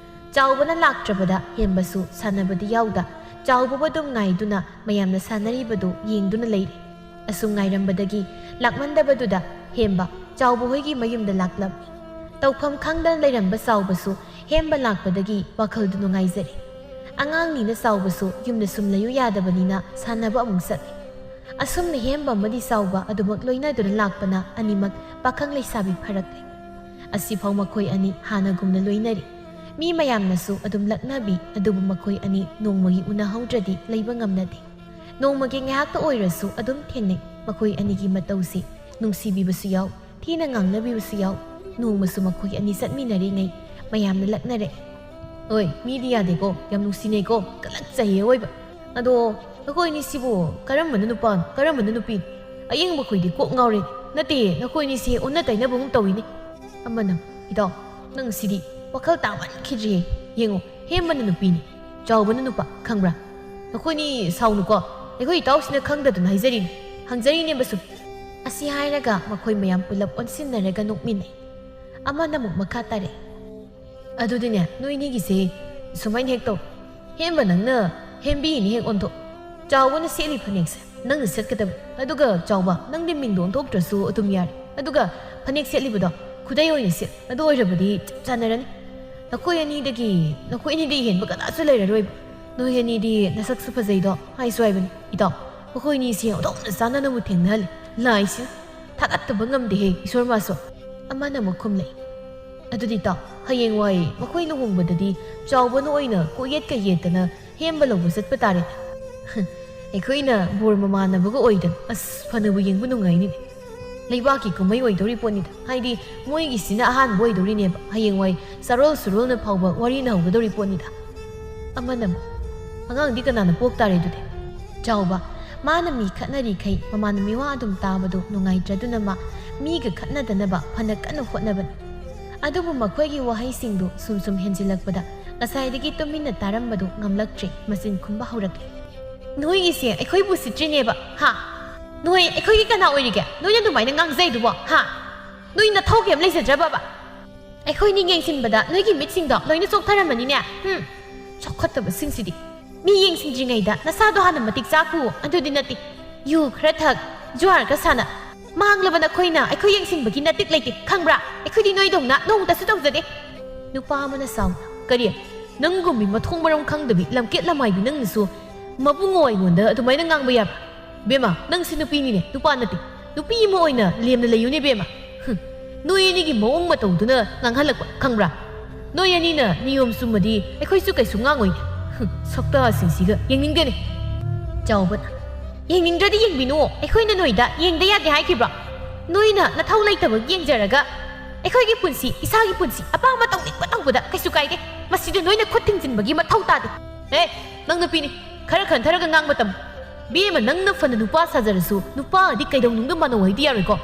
ꯆꯥꯎꯕꯅ ꯂꯥꯛꯇ꯭ꯔꯕꯗ ꯍꯦꯝꯕꯁꯨ ꯁꯥꯟꯅꯕꯗꯤ ꯌꯥꯎꯗ, ꯆꯥꯎꯕꯕꯨ ꯑꯗꯨꯝ ꯉꯥꯏꯗꯨꯅ ꯃꯌꯥꯝꯅ ꯁꯥꯟꯅꯔꯤꯕꯗꯨ ꯌꯦꯡꯗꯨꯅ ꯂꯩꯔꯦ꯫ ꯑꯁꯨꯝ ꯉꯥꯏꯔꯝꯕꯗꯒꯤ ꯂꯥꯛꯃꯟꯗꯕꯗꯨꯗ ꯍꯦꯝꯕ ꯆꯥꯎꯕ ꯍꯣꯏꯒꯤ ꯃꯌꯨꯝꯗ ꯂꯥꯛꯂꯝꯃꯤ꯫ ꯇꯧꯐꯝ ꯈꯪꯗꯅ ꯂꯩꯔꯝꯕ ꯆꯥꯎꯕꯁꯨ ꯍꯦꯝꯕ ꯂꯥꯛꯄꯗꯒꯤ ꯋꯥꯈꯜꯗꯨ ꯅꯨꯡꯉꯥꯏꯖꯔꯦ꯫ ꯑꯉꯥꯡꯅꯤꯅ ꯆꯥꯎꯕꯁꯨ ꯌꯨꯝꯗ ꯁꯨꯝ ꯂꯩꯌꯨ ꯌꯥꯗꯕꯅꯤꯅ ꯁꯥꯟꯅꯕ ꯑꯃꯨꯛ ꯆꯠꯂꯦ꯫ ꯑꯁꯨꯝꯅ ꯍꯦꯝꯕ ꯑꯃꯗꯤ ꯆꯥꯎꯕ ꯑꯗꯨꯃꯛ ꯂꯣꯏꯅꯗꯨꯅ ꯂꯥꯛꯄꯅ ꯑꯅꯤꯃꯛ ꯄꯥꯈꯪ ꯂꯩꯁꯥꯕꯤ ꯐꯔꯛꯂꯦ꯫ ꯑꯁꯤꯐꯥꯎ ꯃꯈꯣꯏ ꯑꯅꯤ ꯍꯥꯟꯅꯒꯨꯝꯅ ꯂꯣꯏꯅꯔꯤ꯫ ꯃꯤ ꯃꯌꯥꯝꯅꯁꯨ ꯑꯗꯨꯝ ꯂꯛꯅꯕꯤ, ꯑꯗꯨꯕꯨ ꯃꯈꯣꯏ ꯑꯅꯤ ꯅꯣꯡꯃꯒꯤ ꯎꯅꯍꯧꯗ꯭ꯔꯗꯤ ꯂꯩꯕ ꯉꯝꯅꯗꯦ꯫ ꯅꯣꯡꯃꯒꯤ ꯉꯥꯏꯍꯥꯛꯇ ꯑꯣꯏꯔꯁꯨ ꯑꯗꯨꯝ ꯊꯦꯡꯅꯩ꯫ ꯃꯈꯣꯏ ꯑꯅꯤꯒꯤ ꯃꯇꯧꯁꯤ ꯅꯨꯡꯁꯤꯕꯤꯕꯁꯨ ꯌꯥꯎ, ꯊꯤꯅ ꯉꯥꯡꯅꯕꯤꯕꯁꯨ ꯌꯥꯎ꯫ ꯅꯣꯡꯃꯁꯨ ꯃꯈꯣꯏ ꯑꯅꯤ ꯆꯠꯃꯤꯟꯅꯔꯤꯉꯩ ꯃꯌꯥꯝꯅ ꯂꯛꯅꯔꯛꯏ꯫ "ꯑꯣꯏ, ꯃꯤꯗꯤ ꯌꯥꯗꯦꯀꯣ, ꯌꯥꯝ ꯅꯨꯡꯁꯤꯅꯩꯀꯣ, ꯀꯂꯛꯆꯩꯌꯦ ꯑꯣꯏꯕ꯫ ꯑꯗꯣ ꯅꯈꯣꯏ ꯑꯅꯤꯁꯤꯕꯨ ꯀꯔꯝꯕꯅ ꯅꯨꯄꯥꯅꯣ, ꯀꯔꯝꯕꯅ ꯅꯨꯄꯤꯅꯣ? ꯑꯌꯦꯡꯕ ꯈꯣꯏꯗꯤ ꯀꯣꯛ ꯉꯥꯎꯔꯦ꯫ ꯅꯠꯇꯦ, ꯅꯈꯣꯏ ꯑꯅꯤꯁꯦ ꯑꯣꯟꯅ ꯇꯩꯅꯕꯒꯨꯝ ꯇꯧꯏꯅꯦ꯫" ꯑꯃꯅ, "ꯏꯇꯥꯎ, ꯅꯪ ꯁꯤꯗꯤ ꯋꯥꯈꯜ ꯇꯥꯃꯟꯈꯤꯗ꯭ꯔꯦ꯫ ꯌꯦꯡꯉꯨ, ꯍꯦꯝꯕꯅ ꯅꯨꯄꯤꯅꯤ, ꯆꯥꯎꯕꯅ ꯅꯨꯄꯥ, ꯈꯪꯕ꯭ꯔꯥ? ꯅꯈꯣꯏꯅꯤ ꯁꯥꯎꯅꯨꯀꯣ, ꯑꯩꯈꯣꯏ ꯏꯇꯥꯎꯁꯤꯅ ꯈꯪꯗꯗꯅ ꯍꯥꯏꯖꯔꯤꯅꯤ, ꯍꯪꯖꯔꯤꯅꯦꯕ ꯁꯨꯝ꯫" ꯑꯁꯤ ꯍꯥꯏꯔꯒ ꯃꯈꯣꯏ ꯃꯌꯥꯝ ꯄꯨꯂꯞ ꯑꯣꯟꯁꯤꯟꯅꯔꯒ ꯅꯣꯛꯃꯤꯟꯅꯩ꯫ ꯑꯃꯅ ꯑꯃꯨꯛ ꯃꯈꯥ ꯇꯥꯔꯛꯏ, "ꯑꯗꯨꯗꯤꯅꯦ, ꯅꯣꯏꯅꯤꯒꯤꯁꯦ ꯁꯨꯃꯥꯏꯅ ꯍꯦꯛ ꯇꯧ꯫ ꯍꯦꯝꯕ, ꯅꯪꯅ ꯍꯦꯝꯕꯤꯅꯤ ꯍꯦꯛ ꯑꯣꯟꯊꯣꯛ꯫ ꯆꯥꯎꯕꯅ ꯁꯦꯠꯂꯤ ꯐꯅꯦꯛꯁꯦ ꯅꯪꯅ ꯁꯦꯠꯀꯗꯕ꯫ ꯑꯗꯨꯒ ꯆꯥꯎꯕ, ꯅꯪꯗꯤ ꯃꯤꯡꯗꯣ ꯑꯣꯟꯊꯣꯛꯇ꯭ꯔꯁꯨ ꯑꯗꯨꯝ ꯌꯥꯔꯦ꯫ ꯑꯗꯨꯒ ꯐꯅꯦꯛ ꯁꯦꯠꯂꯤꯕꯗꯣ ꯈꯨꯗꯩ ꯑꯣꯏꯅ ꯁꯦꯠ꯫ ꯑꯗꯨ ꯑꯣꯏꯔꯕꯗꯤ ꯆꯞ ꯆꯥꯟꯅꯔꯅꯤ꯫ ꯅꯈꯣꯏ ꯑꯅꯤꯗꯒꯤ, ꯅꯈꯣꯏ ꯑꯅꯤꯗꯒꯤ ꯍꯦꯟꯕ ꯀꯅꯥꯁꯨ ꯂꯩꯔꯔꯣꯏꯕ꯫ ꯅꯣꯏ ꯑꯅꯤꯗꯤ ꯅꯁꯛꯁꯨ ꯐꯖꯩꯗꯣ, ꯍꯥꯏꯁꯨ ꯍꯥꯏꯕꯅꯤ꯫ ꯏꯇꯥꯎ, ꯃꯈꯣꯏ ꯑꯅꯤꯁꯦ ꯑꯣꯟꯊꯣꯛꯅ ꯆꯥꯟꯅꯅꯕꯨ ꯊꯦꯡꯅꯍꯜꯂꯤ꯫ ꯂꯥꯏꯁꯤꯅ ꯊꯥꯒꯠꯇꯕ ꯉꯝꯗꯦꯍꯦ, ꯏꯁꯣꯔ ꯃꯥꯁꯨ꯫" ꯑꯃꯅ ꯑꯃꯨꯛ ꯈꯨꯝꯂꯛꯏ, "ꯑꯗꯨꯗꯤ ꯏꯇꯥꯎ, ꯍꯌꯦꯡꯋꯥꯏ ꯃꯈꯣꯏ ꯂꯨꯍꯣꯡꯕꯗꯗꯤ ꯆꯥꯎꯕꯅ ꯑꯣꯏꯅ ꯀꯣꯛꯌꯦꯠꯀ ꯌꯦꯠꯇꯅ ꯍꯦꯝꯕ ꯂꯧꯕ ꯆꯠꯄ ꯇꯥꯔꯦ꯫ ꯑꯩꯈꯣꯏꯅ ꯕꯣꯔ ꯃꯃꯥꯟꯅꯕꯒ ꯑꯣꯏꯗꯅ, ꯑꯁ, ꯐꯅꯕꯨ ꯌꯦꯡꯕ ꯅꯨꯡꯉꯥꯏꯅꯤꯅꯦ꯫ ꯂꯩꯕꯥꯛꯀꯤ ꯀꯨꯝꯍꯩ ꯑꯣꯏꯗꯧꯔꯤ ꯄꯣꯠꯅꯤꯗ, ꯍꯥꯏꯗꯤ ꯃꯣꯏꯒꯤꯁꯤꯅ ꯑꯍꯥꯟꯕ ꯑꯣꯏꯗꯧꯔꯤꯅꯦꯕ, ꯍꯌꯦꯡꯋꯥꯏ ꯆꯥꯔꯣꯜ ꯁꯨꯔꯣꯜꯅ ꯐꯥꯎꯕ ꯋꯥꯔꯤꯅ ꯍꯧꯒꯗꯧꯔꯤ ꯄꯣꯠꯅꯤꯗ꯫" ꯑꯃꯅ ꯑꯃꯨꯛ, "ꯑꯉꯥꯡꯗꯤ ꯀꯅꯥꯅ ꯄꯣꯛ ꯇꯥꯔꯦ ꯑꯗꯨꯗꯤ?" ꯆꯥꯎꯕ, ꯃꯥꯅ ꯃꯤ ꯈꯠꯅꯔꯤꯈꯩ ꯃꯃꯥꯟꯅꯕꯤ ꯋꯥ ꯑꯗꯨꯝ ꯇꯥꯕꯗꯨ ꯅꯨꯡꯉꯥꯏꯇ꯭ꯔꯗꯨꯅ ꯃꯥ ꯃꯤꯒ ꯈꯠꯅꯗꯅꯕ ꯐꯅ ꯀꯟꯅ ꯍꯣꯠꯅꯕꯅꯤ꯫ ꯑꯗꯨꯕꯨ ꯃꯈꯣꯏꯒꯤ ꯋꯥꯍꯩꯁꯤꯡꯗꯨ ꯁꯨꯝ ꯁꯨꯝ ꯍꯦꯟꯖꯤꯜꯂꯛꯄꯗ ꯉꯁꯥꯏꯗꯒꯤ ꯇꯨꯃꯤꯟꯅ ꯇꯥꯔꯝꯕꯗꯨ ꯉꯝꯂꯛꯇ꯭ꯔꯦ, ꯃꯆꯤꯟ ꯈꯨꯝꯕ ꯍꯧꯔꯛꯂꯦ꯫ "ꯅꯣꯏꯒꯤꯁꯦ ꯑꯩꯈꯣꯏꯕꯨ ꯎꯁꯤꯠꯇ꯭ꯔꯤꯅꯦꯕ, ꯍꯥ? ꯅꯣꯏ ꯑꯩꯈꯣꯏꯒꯤ ꯀꯅꯥ ꯑꯣꯏꯔꯤꯒꯦ? ꯅꯣꯏꯅ ꯑꯗꯨꯃꯥꯏꯅ ꯉꯥꯡꯖꯩꯗꯨꯕꯣ, ꯍꯥ? ꯅꯣꯏ ꯅꯊꯧ ꯀꯩꯝ ꯂꯩꯖꯗ꯭ꯔꯕꯕ? ꯑꯩꯈꯣꯏꯅ ꯌꯦꯡꯁꯤꯟꯕꯗ ꯅꯣꯏꯒꯤ ꯃꯤꯠꯁꯤꯡꯗꯣ ꯂꯣꯏꯅ ꯆꯣꯛꯊꯔꯝꯃꯅꯤꯅꯦ꯫ ꯍꯨꯝ, ꯆꯥꯎꯈꯠꯇꯕꯁꯤꯡꯁꯤꯗꯤ꯫ ꯃꯤ ꯌꯦꯡꯁꯤꯟꯗ꯭ꯔꯤꯉꯩꯗ ꯅꯁꯥꯗꯣ ꯍꯥꯟꯅ ꯃꯇꯤꯛ ꯆꯥꯛꯈꯨ꯫ ꯑꯗꯨꯗꯤ ꯅꯠꯇꯦ, ꯌꯨ ꯈꯔ ꯊꯛ, ꯖꯨꯋꯥꯔ ꯈꯔ ꯁꯥꯟꯅ꯫ ꯃꯥꯡꯂꯕ ꯅꯈꯣꯏꯅ ꯑꯩꯈꯣꯏ ꯌꯦꯡꯁꯤꯟꯕꯒꯤ ꯅꯇꯤꯛ ꯂꯩꯇꯦ, ꯈꯪꯕ꯭ꯔꯥ? ꯑꯩꯈꯣꯏꯗꯤ ꯅꯣꯏꯗꯧꯅ ꯅꯣꯡꯃꯇꯁꯨ ꯇꯧꯖꯗꯦ꯫ ꯅꯨꯄꯥ ꯑꯃꯅ ꯁꯥꯎꯅ, "ꯀꯔꯤ? ꯅꯪꯒꯨꯝꯕꯤ ꯃꯊꯣꯡ ꯃꯔꯝ ꯈꯪꯗꯕꯤ ꯂꯝꯀꯦꯠ ꯂꯝꯍꯥꯏꯕꯤ ꯅꯪꯅꯁꯨ ꯃꯕꯨꯡꯉꯣ ꯑꯩꯉꯣꯟꯗ ꯑꯗꯨꯃꯥꯏꯅ ꯉꯥꯡꯕ ꯌꯥꯕ꯭ꯔꯥ? ꯕꯦꯝꯃ, ꯅꯪꯁꯤ ꯅꯨꯄꯤꯅꯤꯅꯦ, ꯅꯨꯄꯥ ꯅꯠꯇꯦ꯫ ꯅꯨꯄꯤ ꯑꯃ ꯑꯣꯏꯅ ꯂꯦꯝꯅ ꯂꯩꯌꯨꯅꯦ ꯕꯦꯝꯃ꯫ ꯍꯨꯝ, ꯅꯣꯏ ꯑꯅꯤꯒꯤ ꯃꯑꯣꯡ ꯃꯇꯧꯗꯨꯅ ꯉꯥꯡꯍꯜꯂꯛꯄ, ꯈꯪꯕ꯭ꯔꯥ? ꯅꯣꯏ ꯑꯅꯤꯅ ꯅꯤꯌꯣꯝ ꯆꯨꯝꯃꯗꯤ ꯑꯩꯈꯣꯏꯁꯨ ꯀꯩꯁꯨ ꯉꯥꯡꯉꯣꯏꯅꯦ꯫ ꯍꯨꯝ, ꯁꯛꯇꯥꯁꯤꯡꯁꯤꯒ ꯌꯦꯡꯅꯤꯡꯗꯦꯅꯦ꯫" ꯆꯥꯎꯕꯅ, "ꯌꯦꯡꯅꯤꯡꯗ꯭ꯔꯗꯤ ꯌꯦꯡꯕꯤꯅꯨ, ꯑꯩꯈꯣꯏꯅ ꯅꯣꯏꯗ ꯌꯦꯡꯗ ꯌꯥꯗꯦ ꯍꯥꯏꯈꯤꯕ꯭ꯔꯣ? ꯅꯣꯏꯅ ꯅꯊꯧ ꯂꯩꯇꯕꯒꯤ ꯌꯦꯡꯖꯔꯒ ꯑꯩꯈꯣꯏꯒꯤ ꯄꯨꯟꯁꯤ, ꯏꯁꯥꯒꯤ ꯄꯨꯟꯁꯤ ꯑꯄꯥꯝꯕ ꯇꯧꯅꯤꯡꯕ ꯇꯧꯕꯗ ꯀꯩꯁꯨ ꯀꯥꯏꯗꯦ꯫ ꯃꯁꯤꯗ ꯅꯣꯏꯅ ꯈꯨꯠ ꯊꯤꯡꯖꯤꯟꯕꯒꯤ ꯃꯊꯧ ꯇꯥꯗꯦ꯫" ꯑꯦ, ꯅꯪ ꯅꯨꯄꯤꯅꯤ, ꯈꯔ ꯈꯟꯊꯔꯒ ꯉꯥꯡꯕ ꯇꯝꯃꯨ꯫ ꯕꯦꯝꯃ, ꯅꯪꯅ ꯐꯅ ꯅꯨꯄꯥ ꯁꯥꯖꯔꯁꯨ, ꯅꯨꯄꯥ ꯑꯗꯤ ꯀꯩꯗꯧꯅꯨꯡꯗ ꯃꯥꯟꯅꯧ ꯍꯥꯏꯗꯤ ꯌꯥꯔꯣꯏꯀꯣ꯫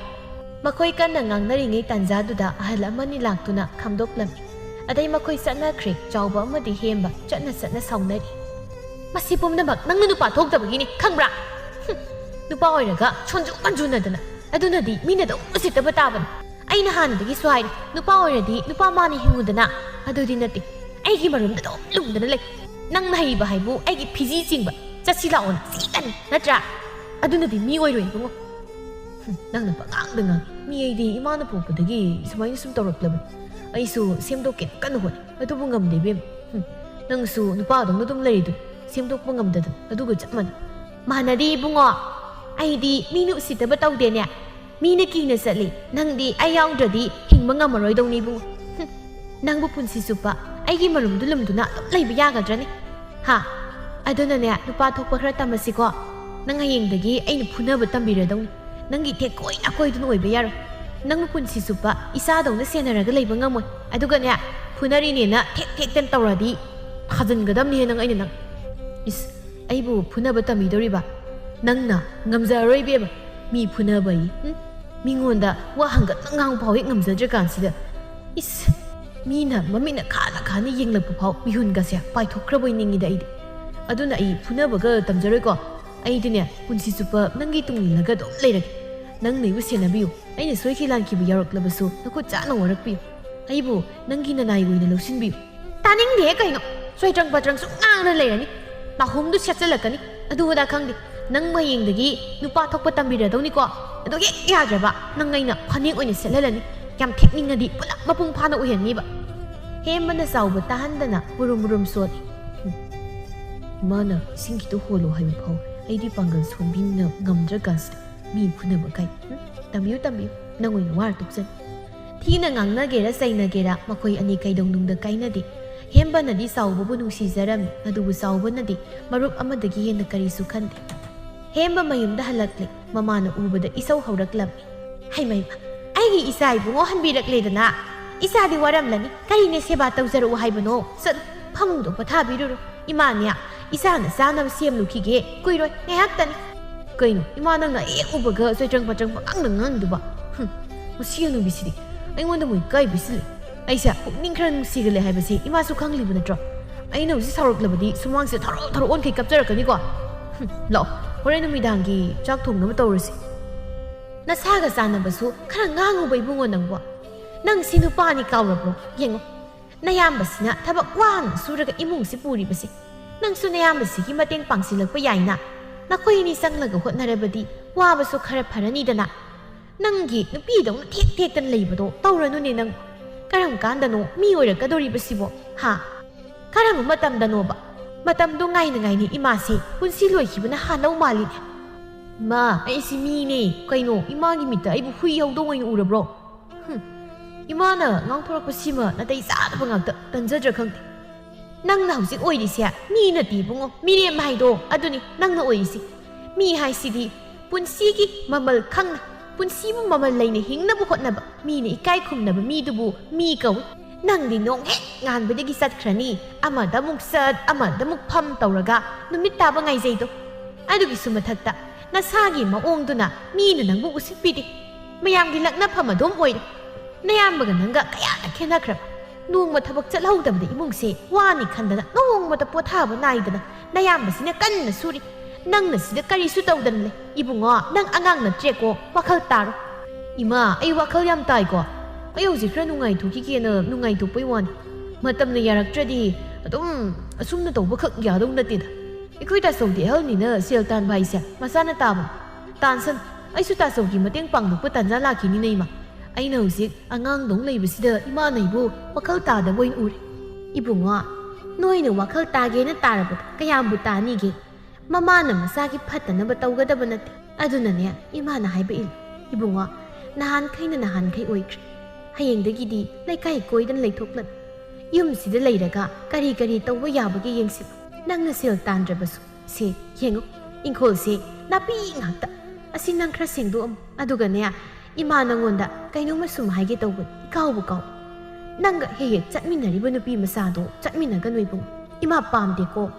ꯃꯈꯣꯏ ꯀꯟꯅ ꯉꯥꯡꯅꯔꯤꯉꯩ ꯇꯥꯟꯖꯥꯗꯨꯗ ꯑꯍꯜ ꯑꯃꯅꯤ ꯂꯥꯛꯇꯨꯅ ꯈꯥꯝꯗꯣꯛꯂꯝꯃꯤ꯫ ꯑꯗꯩ ꯃꯈꯣꯏ ꯆꯠꯅꯈ꯭ꯔꯦ꯫ ꯆꯥꯎꯕ ꯑꯃꯗꯤ ꯍꯦꯝꯕ ꯆꯠꯅ ꯆꯠꯅ ꯁꯥꯎꯅꯔꯤ꯫ "ꯃꯁꯤ ꯄꯨꯝꯅꯃꯛ ꯅꯪꯅ ꯅꯨꯄꯥ ꯊꯣꯛꯇꯕꯒꯤꯅꯤ, ꯈꯪꯕ꯭ꯔꯥ? ꯍꯨꯝ, ꯅꯨꯄꯥ ꯑꯣꯏꯔꯒ ꯁꯣꯟꯖꯨ ꯄꯟꯖꯨꯅꯗꯅ, ꯑꯗꯨꯅꯗꯤ ꯃꯤꯅ ꯑꯗꯨꯝ ꯎꯁꯤꯠꯇꯕ ꯇꯥꯕꯅꯤ꯫ ꯑꯩꯅ ꯍꯥꯟꯅꯗꯒꯤꯁꯨ ꯍꯥꯏꯔꯤ, ꯅꯨꯄꯥ ꯑꯣꯏꯔꯗꯤ ꯅꯨꯄꯥ ꯃꯥꯅ ꯍꯤꯡꯉꯨꯗꯅ꯫ ꯑꯗꯨꯗꯤ ꯅꯠꯇꯦ, ꯑꯩꯒꯤ ꯃꯔꯨꯝꯗ ꯑꯗꯨꯝ ꯂꯨꯝꯗꯅ ꯂꯩ꯫ ꯅꯪꯅ ꯍꯩꯕ ꯍꯥꯏꯕꯨ ꯑꯩꯒꯤ ꯐꯤꯖꯤ ꯆꯤꯡꯕ, ꯆꯠꯁꯤ ꯂꯥꯛꯑꯣꯅ ꯆꯦꯜꯂꯅꯤ, ꯅꯠꯇ꯭ꯔꯥ? ꯑꯗꯨꯅꯗꯤ ꯃꯤ ꯑꯣꯏꯔꯣꯏ, ꯏꯕꯨꯡꯉꯣ꯫" ꯍꯨꯝ, ꯅꯪꯅ ꯄꯉꯥꯡꯗ ꯉꯥꯡꯉꯤ꯫ ꯃꯤ ꯑꯩꯗꯤ ꯏꯃꯥꯅ ꯄꯣꯛꯄꯗꯒꯤ ꯁꯨꯃꯥꯏꯅ ꯁꯨꯝ ꯇꯧꯔꯛꯂꯕꯅꯤ꯫ ꯑꯩꯁꯨ ꯁꯦꯝꯗꯣꯛꯀꯦꯅ ꯀꯟꯅ ꯍꯣꯠꯅꯩ, ꯑꯗꯨꯕꯨ ꯉꯝꯗꯦ ꯏꯕꯦꯝꯃ꯫ ꯍꯨꯝ, ꯅꯪꯁꯨ ꯅꯨꯄꯥꯗꯧꯅ ꯑꯗꯨꯝ ꯂꯩꯔꯤꯗꯨ, ꯁꯦꯝꯗꯣꯛꯄ ꯉꯝꯗꯗꯅ, ꯑꯗꯨꯒ ꯆꯞ ꯃꯥꯟꯅꯩ꯫ ꯃꯥꯟꯅꯗꯦ ꯏꯕꯨꯡꯉꯣ, ꯑꯩꯗꯤ ꯃꯤꯅ ꯎꯁꯤꯠꯇꯕ ꯇꯧꯗꯦꯅꯦ꯫ ꯃꯤꯅ ꯀꯤꯅ ꯆꯠꯂꯤ, ꯅꯪꯗꯤ ꯑꯩ ꯌꯥꯎꯗ꯭ꯔꯗꯤ ꯍꯤꯡꯕ ꯉꯝꯃꯔꯣꯏꯗꯧꯅꯤ ꯏꯕꯨꯡꯉꯣ꯫ ꯍꯨꯝ, ꯅꯪꯕꯨ ꯄꯨꯟꯁꯤ ꯆꯨꯞꯄ ꯑꯩꯒꯤ ꯃꯔꯨꯝꯗꯨ ꯂꯨꯝꯗꯨꯅ ꯑꯗꯨꯝ ꯂꯩꯕ ꯌꯥꯒꯗ꯭ꯔꯅꯦ? ꯍꯥ? ꯑꯗꯨꯅꯅꯦ, ꯅꯨꯄꯥ ꯊꯣꯛꯄ ꯈꯔ ꯇꯝꯃꯁꯤꯀꯣ꯫ ꯅꯪ ꯍꯌꯦꯡꯗꯒꯤ ꯑꯩꯅ ꯐꯨꯅꯕ ꯇꯝꯕꯤꯔꯗꯧꯅꯤ꯫ ꯅꯪꯒꯤ ꯊꯦꯛꯀꯣꯏ ꯅꯥꯀꯣꯏꯗꯨꯅ ꯑꯣꯏꯕ ꯌꯥꯔꯣꯏ꯫ ꯅꯪꯕꯨ ꯄꯨꯟꯁꯤ ꯆꯨꯞꯄ ꯏꯆꯥꯗꯧꯅ ꯁꯦꯟꯅꯔꯒ ꯂꯩꯕ ꯉꯝꯃꯣꯏ꯫ ꯑꯗꯨꯒꯅꯦ, ꯐꯨꯅꯔꯤꯅꯦꯅ ꯊꯦꯛ ꯊꯦꯛꯇꯅ ꯇꯧꯔꯗꯤ ꯊꯥꯖꯤꯟꯒꯗꯕꯅꯤꯍꯦ ꯅꯪ ꯑꯩꯅ ꯅꯪ꯫ ꯏꯁ, ꯑꯩꯕꯨ ꯐꯨꯅꯕ ꯇꯝꯕꯤꯗꯧꯔꯤꯕ? ꯅꯪꯅ ꯉꯝꯖꯔꯔꯣꯏ ꯏꯕꯦꯝꯃ꯫ ꯃꯤ ꯐꯨꯅꯕ ꯑꯌꯦ꯫ ꯎꯝ? ꯃꯤꯉꯣꯟꯗ ꯋꯥ ꯍꯪꯒꯠꯅ ꯉꯥꯡꯕ ꯐꯥꯎ ꯍꯦꯛ ꯉꯝꯖꯗ꯭ꯔꯀꯥꯟꯁꯤꯗ꯫ ꯏꯁ, ꯃꯤꯅ ꯃꯃꯤꯠꯅ ꯈꯥꯅ ꯈꯥꯅ ꯌꯦꯡꯂꯛꯄ ꯐꯥꯎ ꯃꯤꯍꯨꯟꯒꯁꯦ ꯄꯥꯏꯊꯣꯛꯈ꯭ꯔꯕꯣꯏ ꯅꯤꯡꯉꯤꯗ ꯑꯩꯗꯤ꯫ ꯑꯗꯨꯅ ꯑꯩ ꯐꯨꯅꯕꯒ ꯇꯝꯖꯔꯣꯏꯀꯣ꯫ ꯑꯩꯗꯤꯅꯦ, ꯄꯨꯟꯁꯤ ꯆꯨꯞꯄ ꯅꯪꯒꯤ ꯇꯨꯡ ꯏꯜꯂꯒ ꯑꯗꯨꯝ ꯂꯩꯔꯒꯦ꯫ ꯅꯪꯅ ꯑꯩꯕꯨ ꯁꯦꯟꯅꯕꯤꯌꯨ꯫ ꯑꯩꯅ ꯁꯣꯏꯈꯤ ꯂꯥꯟꯈꯤꯕ ꯌꯥꯎꯔꯛꯂꯕꯁꯨ ꯅꯈꯨꯠ ꯆꯥꯅ ꯋꯥꯔꯛꯄꯤꯌꯨ꯫ ꯑꯩꯕꯨ ꯅꯪꯒꯤ ꯅꯅꯥꯏ ꯑꯣꯏꯅ ꯂꯧꯁꯤꯟꯕꯤꯌꯨ꯫ ꯇꯥꯅꯤꯡꯗꯦꯍꯦ ꯀꯩꯅꯣ꯫ ꯁꯣꯏꯇ꯭ꯔꯪ ꯄꯥꯇ꯭ꯔꯪ ꯁꯨꯝ ꯉꯥꯡꯅ ꯂꯩꯔꯅꯤ꯫ ꯅꯥꯍꯨꯝꯗꯨ ꯁꯦꯠꯆꯜꯂꯛꯀꯅꯤ꯫ ꯑꯗꯨ ꯑꯗꯥ ꯈꯪꯗꯦ꯫ ꯅꯪ ꯍꯌꯦꯡꯗꯒꯤ ꯅꯨꯄꯥ ꯊꯣꯛꯄ ꯇꯝꯕꯤꯔꯗꯧꯅꯤꯀꯣ꯫ ꯑꯗꯨ ꯍꯦꯛ ꯌꯥꯗ꯭ꯔꯕ ꯅꯪ ꯑꯩꯅ ꯐꯅꯦꯛ ꯑꯣꯏꯅ ꯁꯦꯠꯍꯜꯂꯅꯤ꯫ ꯌꯥꯝ ꯊꯦꯛꯅꯤꯡꯉꯗꯤ ꯄꯨꯂꯞ ꯃꯄꯨꯡ ꯐꯥꯅ ꯑꯣꯏꯍꯟꯅꯤꯕ꯫ ꯍꯦꯝꯕꯅ ꯆꯥꯎꯕ ꯇꯥꯍꯟꯗꯅ ꯃꯨꯔꯨꯝ ꯃꯨꯔꯨꯝ ꯁꯣꯜꯂꯤ꯫ ꯍꯨꯝ꯫ ꯏꯃꯥꯅ ꯏꯁꯤꯡ ꯈꯤꯇ ꯍꯣꯜꯂꯣ ꯍꯥꯏꯕ ꯐꯥꯎ ꯑꯩꯗꯤ ꯄꯥꯡꯒꯜ ꯁꯣꯟꯕꯤꯅ ꯉꯝꯗ꯭ꯔꯀꯥꯟꯁꯤꯗ ꯃꯤ ꯐꯨꯅꯕ ꯀꯥꯏ꯫ ꯍꯨꯝ? ꯇꯝꯕꯤꯌꯨ, ꯇꯝꯕꯤꯌꯨ꯫ ꯅꯪ ꯑꯣꯏꯅ ꯋꯥꯔ ꯇꯣꯛꯆꯅꯤ꯫ ꯊꯤꯅ ꯉꯥꯡꯅꯒꯦꯔꯥ ꯆꯩꯅꯒꯦꯔꯥ ꯃꯈꯣꯏ ꯑꯅꯤ ꯀꯩꯗꯧꯅꯨꯡꯗ ꯀꯥꯏꯅꯗꯦ꯫ ꯍꯦꯝꯕꯅꯗꯤ ꯆꯥꯎꯕꯕꯨ ꯅꯨꯡꯁꯤꯖꯔꯝꯃꯤ, ꯑꯗꯨꯕꯨ ꯆꯥꯎꯕꯅꯗꯤ ꯃꯔꯨꯞ ꯑꯃꯗꯒꯤ ꯍꯦꯟꯅ ꯀꯔꯤꯁꯨ ꯈꯟꯗꯦ꯫ ꯍꯦꯝꯕ ꯃꯌꯨꯝꯗ ꯍꯜꯂꯛꯂꯦ꯫ ꯃꯃꯥꯅ ꯎꯕꯗ ꯏꯁꯧ ꯍꯧꯔꯛꯂꯝꯃꯤ꯫ "ꯍꯩꯃꯩꯃ, ꯑꯩꯒꯤ ꯏꯆꯥ ꯏꯕꯨꯡꯉꯣ ꯍꯟꯕꯤꯔꯛꯂꯦꯗꯅ꯫ ꯏꯆꯥꯗꯤ ꯋꯥꯔꯝꯂꯅꯤ꯫ ꯀꯔꯤꯅ ꯁꯦꯕꯥ ꯇꯧꯖꯔꯛꯎ ꯍꯥꯏꯕꯅꯣ? ꯆꯠꯂꯨ, ꯐꯃꯨꯡꯗꯣ ꯄꯣꯊꯥꯕꯤꯔꯨꯔꯣ꯫ ꯏꯃꯥꯅꯦ, ꯏꯆꯥꯅ ꯆꯥꯅꯕ ꯁꯦꯝꯂꯨꯈꯤꯒꯦ꯫ ꯀꯨꯏꯔꯣꯏ, ꯉꯥꯏꯍꯥꯛꯇꯅꯤ꯫" "ꯀꯩꯅꯣ, ꯏꯃꯥ ꯅꯪꯅ ꯍꯦꯛ ꯎꯕꯒ ꯆꯣꯏꯇ꯭ꯔꯪ ꯄꯥꯇ꯭ꯔꯪ ꯄꯉꯥꯡꯗ ꯉꯥꯡꯗꯨꯕ? ꯍꯨꯝ, ꯃꯁꯤ ꯍꯅꯨꯕꯤꯁꯤꯗꯤ ꯑꯩꯉꯣꯟꯗ ꯃꯣꯏ ꯏꯀꯥꯏꯕꯤꯁꯤꯜꯂꯦ꯫ ꯑꯩꯁꯦ ꯄꯨꯛꯅꯤꯡ ꯈꯔ ꯅꯨꯡꯁꯤꯒꯜꯂꯦ ꯍꯥꯏꯕꯁꯤ ꯏꯃꯥꯁꯨ ꯈꯪꯂꯤꯕ ꯅꯠꯇ꯭ꯔꯣ? ꯑꯩꯅ ꯍꯧꯖꯤꯛ ꯁꯥꯎꯔꯛꯂꯕꯗꯤ ꯁꯨꯃꯥꯡꯁꯦ ꯊꯔꯣ ꯊꯔꯣ ꯑꯣꯟꯈꯩ ꯀꯞꯆꯔꯛꯀꯅꯤꯀꯣ꯫ ꯍꯨꯝ, ꯂꯥꯛꯑꯣ, ꯍꯣꯔꯦꯟ ꯅꯨꯃꯤꯗꯥꯡꯒꯤ ꯆꯥꯛ ꯊꯣꯡꯅꯕ ꯇꯧꯔꯁꯤ꯫" "ꯅꯁꯥꯒ ꯆꯥꯟꯅꯕꯁꯨ ꯈꯔ ꯉꯥꯡꯉꯨꯕ ꯏꯕꯨꯡꯉꯣ ꯅꯪꯕꯣ꯫ ꯅꯪ ꯁꯤ ꯅꯨꯄꯥꯅꯤ ꯀꯥꯎꯔꯕ꯭ꯔꯣ? ꯌꯦꯡꯉꯣ, ꯅꯌꯥꯝꯕꯁꯤꯅ ꯊꯕꯛ ꯋꯥꯅ ꯁꯨꯔꯒ ꯏꯃꯨꯡꯁꯤ ꯄꯨꯔꯤꯕꯁꯤ꯫ ꯅꯪꯁꯨ ꯅꯌꯥꯝꯕꯁꯤꯒꯤ ꯃꯇꯦꯡ ꯄꯥꯡꯁꯤꯜꯂꯛꯄ ꯌꯥꯏꯅ꯫ ꯅꯈꯣꯏ ꯑꯅꯤ ꯆꯪꯂꯒ ꯍꯣꯠꯅꯔꯕꯗꯤ ꯋꯥꯕꯁꯨ ꯈꯔ ꯐꯔꯅꯤꯗꯅ꯫ ꯅꯪꯒꯤ ꯅꯨꯄꯤꯗꯧꯅ ꯊꯦꯛ ꯊꯦꯛꯇꯅ ꯂꯩꯕꯗꯣ ꯇꯧꯔꯅꯨꯅꯦ ꯅꯪ꯫ ꯀꯔꯝ ꯀꯥꯟꯗꯅꯣ ꯃꯤ ꯑꯣꯏꯔꯛꯀꯗꯧꯔꯤꯕꯁꯤꯕꯣ? ꯍꯥ? ꯀꯔꯝꯕ ꯃꯇꯝꯗꯅꯣꯕ? ꯃꯇꯝꯗꯣ ꯉꯥꯏꯅ ꯉꯥꯏꯅ ꯏꯃꯥꯁꯦ ꯄꯨꯟꯁꯤ ꯂꯣꯏꯈꯤꯕꯅ ꯍꯥꯟꯗꯧ ꯃꯥꯜꯂꯤꯅꯦ꯫" "ꯃꯥ, ꯑꯩꯁꯤ ꯃꯤꯅꯦ꯫ ꯀꯩꯅꯣ, ꯏꯃꯥꯒꯤ ꯃꯤꯠꯇ ꯑꯩꯕꯨ ꯍꯨꯏ ꯍꯧꯗꯣꯡ ꯑꯣꯏꯅ ꯎꯔꯕ꯭ꯔꯣ? ꯍꯨꯝ, ꯏꯃꯥꯅ ꯉꯥꯡꯊꯣꯔꯛꯄꯁꯤꯃ ꯅꯥꯇꯩ ꯆꯥꯗꯕ ꯉꯥꯛꯇ꯫ ꯇꯟꯖꯗ꯭ꯔꯥ ꯈꯪꯗꯦ꯫ ꯅꯪꯅ ꯍꯧꯖꯤꯛ ꯑꯣꯏꯔꯤꯁꯦ ꯃꯤ ꯅꯠꯇꯦ ꯏꯕꯨꯡꯉꯣ, ꯃꯤꯔꯦꯝ ꯍꯥꯏꯗꯣ ꯑꯗꯨꯅꯤ ꯅꯪꯅ ꯑꯣꯏꯔꯤꯁꯤ꯫ ꯃꯤ ꯍꯥꯏꯁꯤꯗꯤ ꯄꯨꯟꯁꯤꯒꯤ ꯃꯃꯜ ꯈꯪꯅ, ꯄꯨꯟꯁꯤꯕꯨ ꯃꯃꯜ ꯂꯩꯅ ꯍꯤꯡꯅꯕ ꯍꯣꯠꯅꯕ, ꯃꯤꯅ ꯏꯀꯥꯏ ꯈꯨꯝꯅꯕ ꯃꯤꯗꯨꯕꯨ ꯃꯤ ꯀꯧꯏ꯫ ꯅꯪꯗꯤ ꯅꯣꯡ ꯍꯦꯛ ꯉꯥꯟꯕꯗꯒꯤ ꯆꯠꯈ꯭ꯔꯅꯤ, ꯑꯃꯗ ꯑꯃꯨꯛ ꯆꯠ, ꯑꯃꯗ ꯑꯃꯨꯛ ꯐꯝ ꯇꯧꯔꯒ ꯅꯨꯃꯤꯠ ꯇꯥꯕ ꯉꯥꯏꯖꯩꯗꯣ꯫ ꯑꯗꯨꯒꯤꯁꯨ ꯃꯊꯛꯇ ꯅꯁꯥꯒꯤ ꯃꯑꯣꯡꯗꯨꯅ ꯃꯤꯅ ꯅꯪꯕꯨ ꯎꯁꯤꯠꯄꯤꯗꯦ꯫ ꯃꯌꯥꯝꯒꯤ ꯂꯛꯅꯐꯝ ꯑꯗꯨꯝ ꯑꯣꯏꯔꯦ꯫ ꯅꯌꯥꯝꯕꯒ ꯅꯪꯒ ꯀꯌꯥꯗ ꯈꯦꯠꯅꯈ꯭ꯔꯕ? ꯅꯣꯡꯃ ꯊꯕꯛ ꯆꯠꯍꯧꯗꯕꯗ ꯏꯃꯨꯡꯁꯦ ꯋꯥꯅꯤ ꯈꯟꯗꯅ ꯅꯣꯡꯃꯇ ꯄꯣꯊꯥꯕ ꯅꯥꯏꯗꯅ ꯅꯌꯥꯝꯕꯁꯤꯅ ꯀꯟꯅ ꯁꯨꯔꯤ꯫ ꯅꯪꯅ ꯁꯤꯗ ꯀꯔꯤꯁꯨ ꯇꯧꯗꯅ ꯂꯩ꯫ ꯏꯕꯨꯡꯉꯣ, ꯅꯪ ꯑꯉꯥꯡ ꯅꯠꯇ꯭ꯔꯦꯀꯣ, ꯋꯥꯈꯜ ꯇꯥꯔꯣ꯫ ꯏꯃꯥ, ꯑꯩ ꯋꯥꯈꯜ ꯌꯥꯝ ꯇꯥꯏꯀꯣ꯫ ꯑꯩ ꯍꯧꯖꯤꯛ ꯈꯔ ꯅꯨꯡꯉꯥꯏꯊꯣꯛꯈꯤꯒꯦꯅ ꯅꯨꯡꯉꯥꯏꯊꯣꯛꯄꯩ ꯋꯥꯅꯤ꯫ ꯃꯇꯝꯅ ꯌꯥꯔꯛꯇ꯭ꯔꯗꯤ ꯑꯗꯨꯝ ꯑꯁꯨꯝꯅ ꯇꯧꯕꯈꯛ ꯌꯥꯗꯧ ꯅꯠꯇꯦꯗ꯫ ꯑꯩꯈꯣꯏ ꯇꯥꯆꯧꯗꯤ ꯑꯍꯜꯅꯤꯅ ꯁꯦꯜ ꯇꯥꯟꯕ ꯍꯥꯏꯁꯦ ꯃꯁꯥꯅ ꯇꯥꯕꯅꯤ꯫ ꯇꯥꯟꯁꯟ, ꯑꯩꯁꯨ ꯇꯥꯆꯧꯒꯤ ꯃꯇꯦꯡ ꯄꯥꯡꯂꯛꯄ ꯇꯥꯟꯖꯥ ꯂꯥꯛꯈꯤꯅꯤꯅꯦ ꯏꯃꯥ꯫ ꯑꯩꯅ ꯍꯧꯖꯤꯛ ꯑꯉꯥꯡꯗꯧ ꯂꯩꯕꯁꯤꯗ ꯏꯃꯥꯅ ꯑꯩꯕꯨ ꯋꯥꯈꯜ ꯇꯥꯗꯕ ꯑꯣꯏꯅ ꯎꯔꯦ꯫ ꯏꯕꯨꯡꯉꯣ, ꯅꯣꯏꯅ ꯋꯥꯈꯜ ꯇꯥꯒꯦꯅ ꯇꯥꯔꯕꯗ ꯀꯌꯥꯝꯕꯨ ꯇꯥꯅꯤꯒꯦ? ꯃꯃꯥꯅ ꯃꯆꯥꯒꯤ ꯐꯠꯇꯅꯕ ꯇꯧꯒꯗꯕ ꯅꯠꯇꯦ꯫ ꯑꯗꯨꯅꯅꯦ ꯏꯃꯥꯅ ꯍꯥꯏꯕ ꯏꯜꯂꯨ꯫ ꯏꯕꯨꯡꯉꯣ, ꯅꯍꯥꯟꯈꯩꯅ ꯅꯍꯥꯟꯈꯩ ꯑꯣꯏꯈ꯭ꯔꯦ꯫ ꯍꯌꯦꯡꯗꯒꯤꯗꯤ ꯂꯩꯀꯥꯏ ꯀꯣꯏꯗꯅ ꯂꯩꯊꯣꯛꯂꯅꯤ꯫ ꯌꯨꯝꯁꯤꯗ ꯂꯩꯔꯒ ꯀꯔꯤ ꯀꯔꯤ ꯇꯧꯕ ꯌꯥꯕꯒꯦ ꯌꯦꯡꯁꯤꯜꯂꯨ꯫ ꯅꯪꯅ ꯁꯦꯜ ꯇꯥꯟꯗ꯭ꯔꯕꯁꯨ ꯁꯦ, ꯌꯦꯡꯉꯨ, ꯏꯪꯈꯣꯜꯁꯦ ꯅꯥꯄꯤ ꯉꯥꯛꯇ꯫ ꯑꯁꯤ ꯅꯪ ꯈꯔ ꯁꯦꯡꯗꯣꯛꯑꯝꯃꯨ꯫ ꯑꯗꯨꯒꯅꯦ, ꯏꯃꯥ ꯅꯪꯉꯣꯟꯗ ꯀꯩꯅꯣꯝꯃ ꯁꯨꯝ ꯍꯥꯏꯒꯦ ꯇꯧꯕꯅꯤ, ꯏꯀꯥꯎꯕꯨ ꯀꯥꯎ꯫ ꯅꯪꯒ ꯍꯦꯛ ꯍꯦꯛ ꯆꯠꯃꯤꯟꯅꯔꯤꯕ ꯅꯨꯄꯤ ꯃꯆꯥꯗꯣ ꯆꯠꯃꯤꯟꯅꯒꯅꯨ ꯏꯕꯨꯡꯉꯣ꯫ ꯏꯃꯥ ꯄꯥꯝꯗꯦꯀꯣ꯫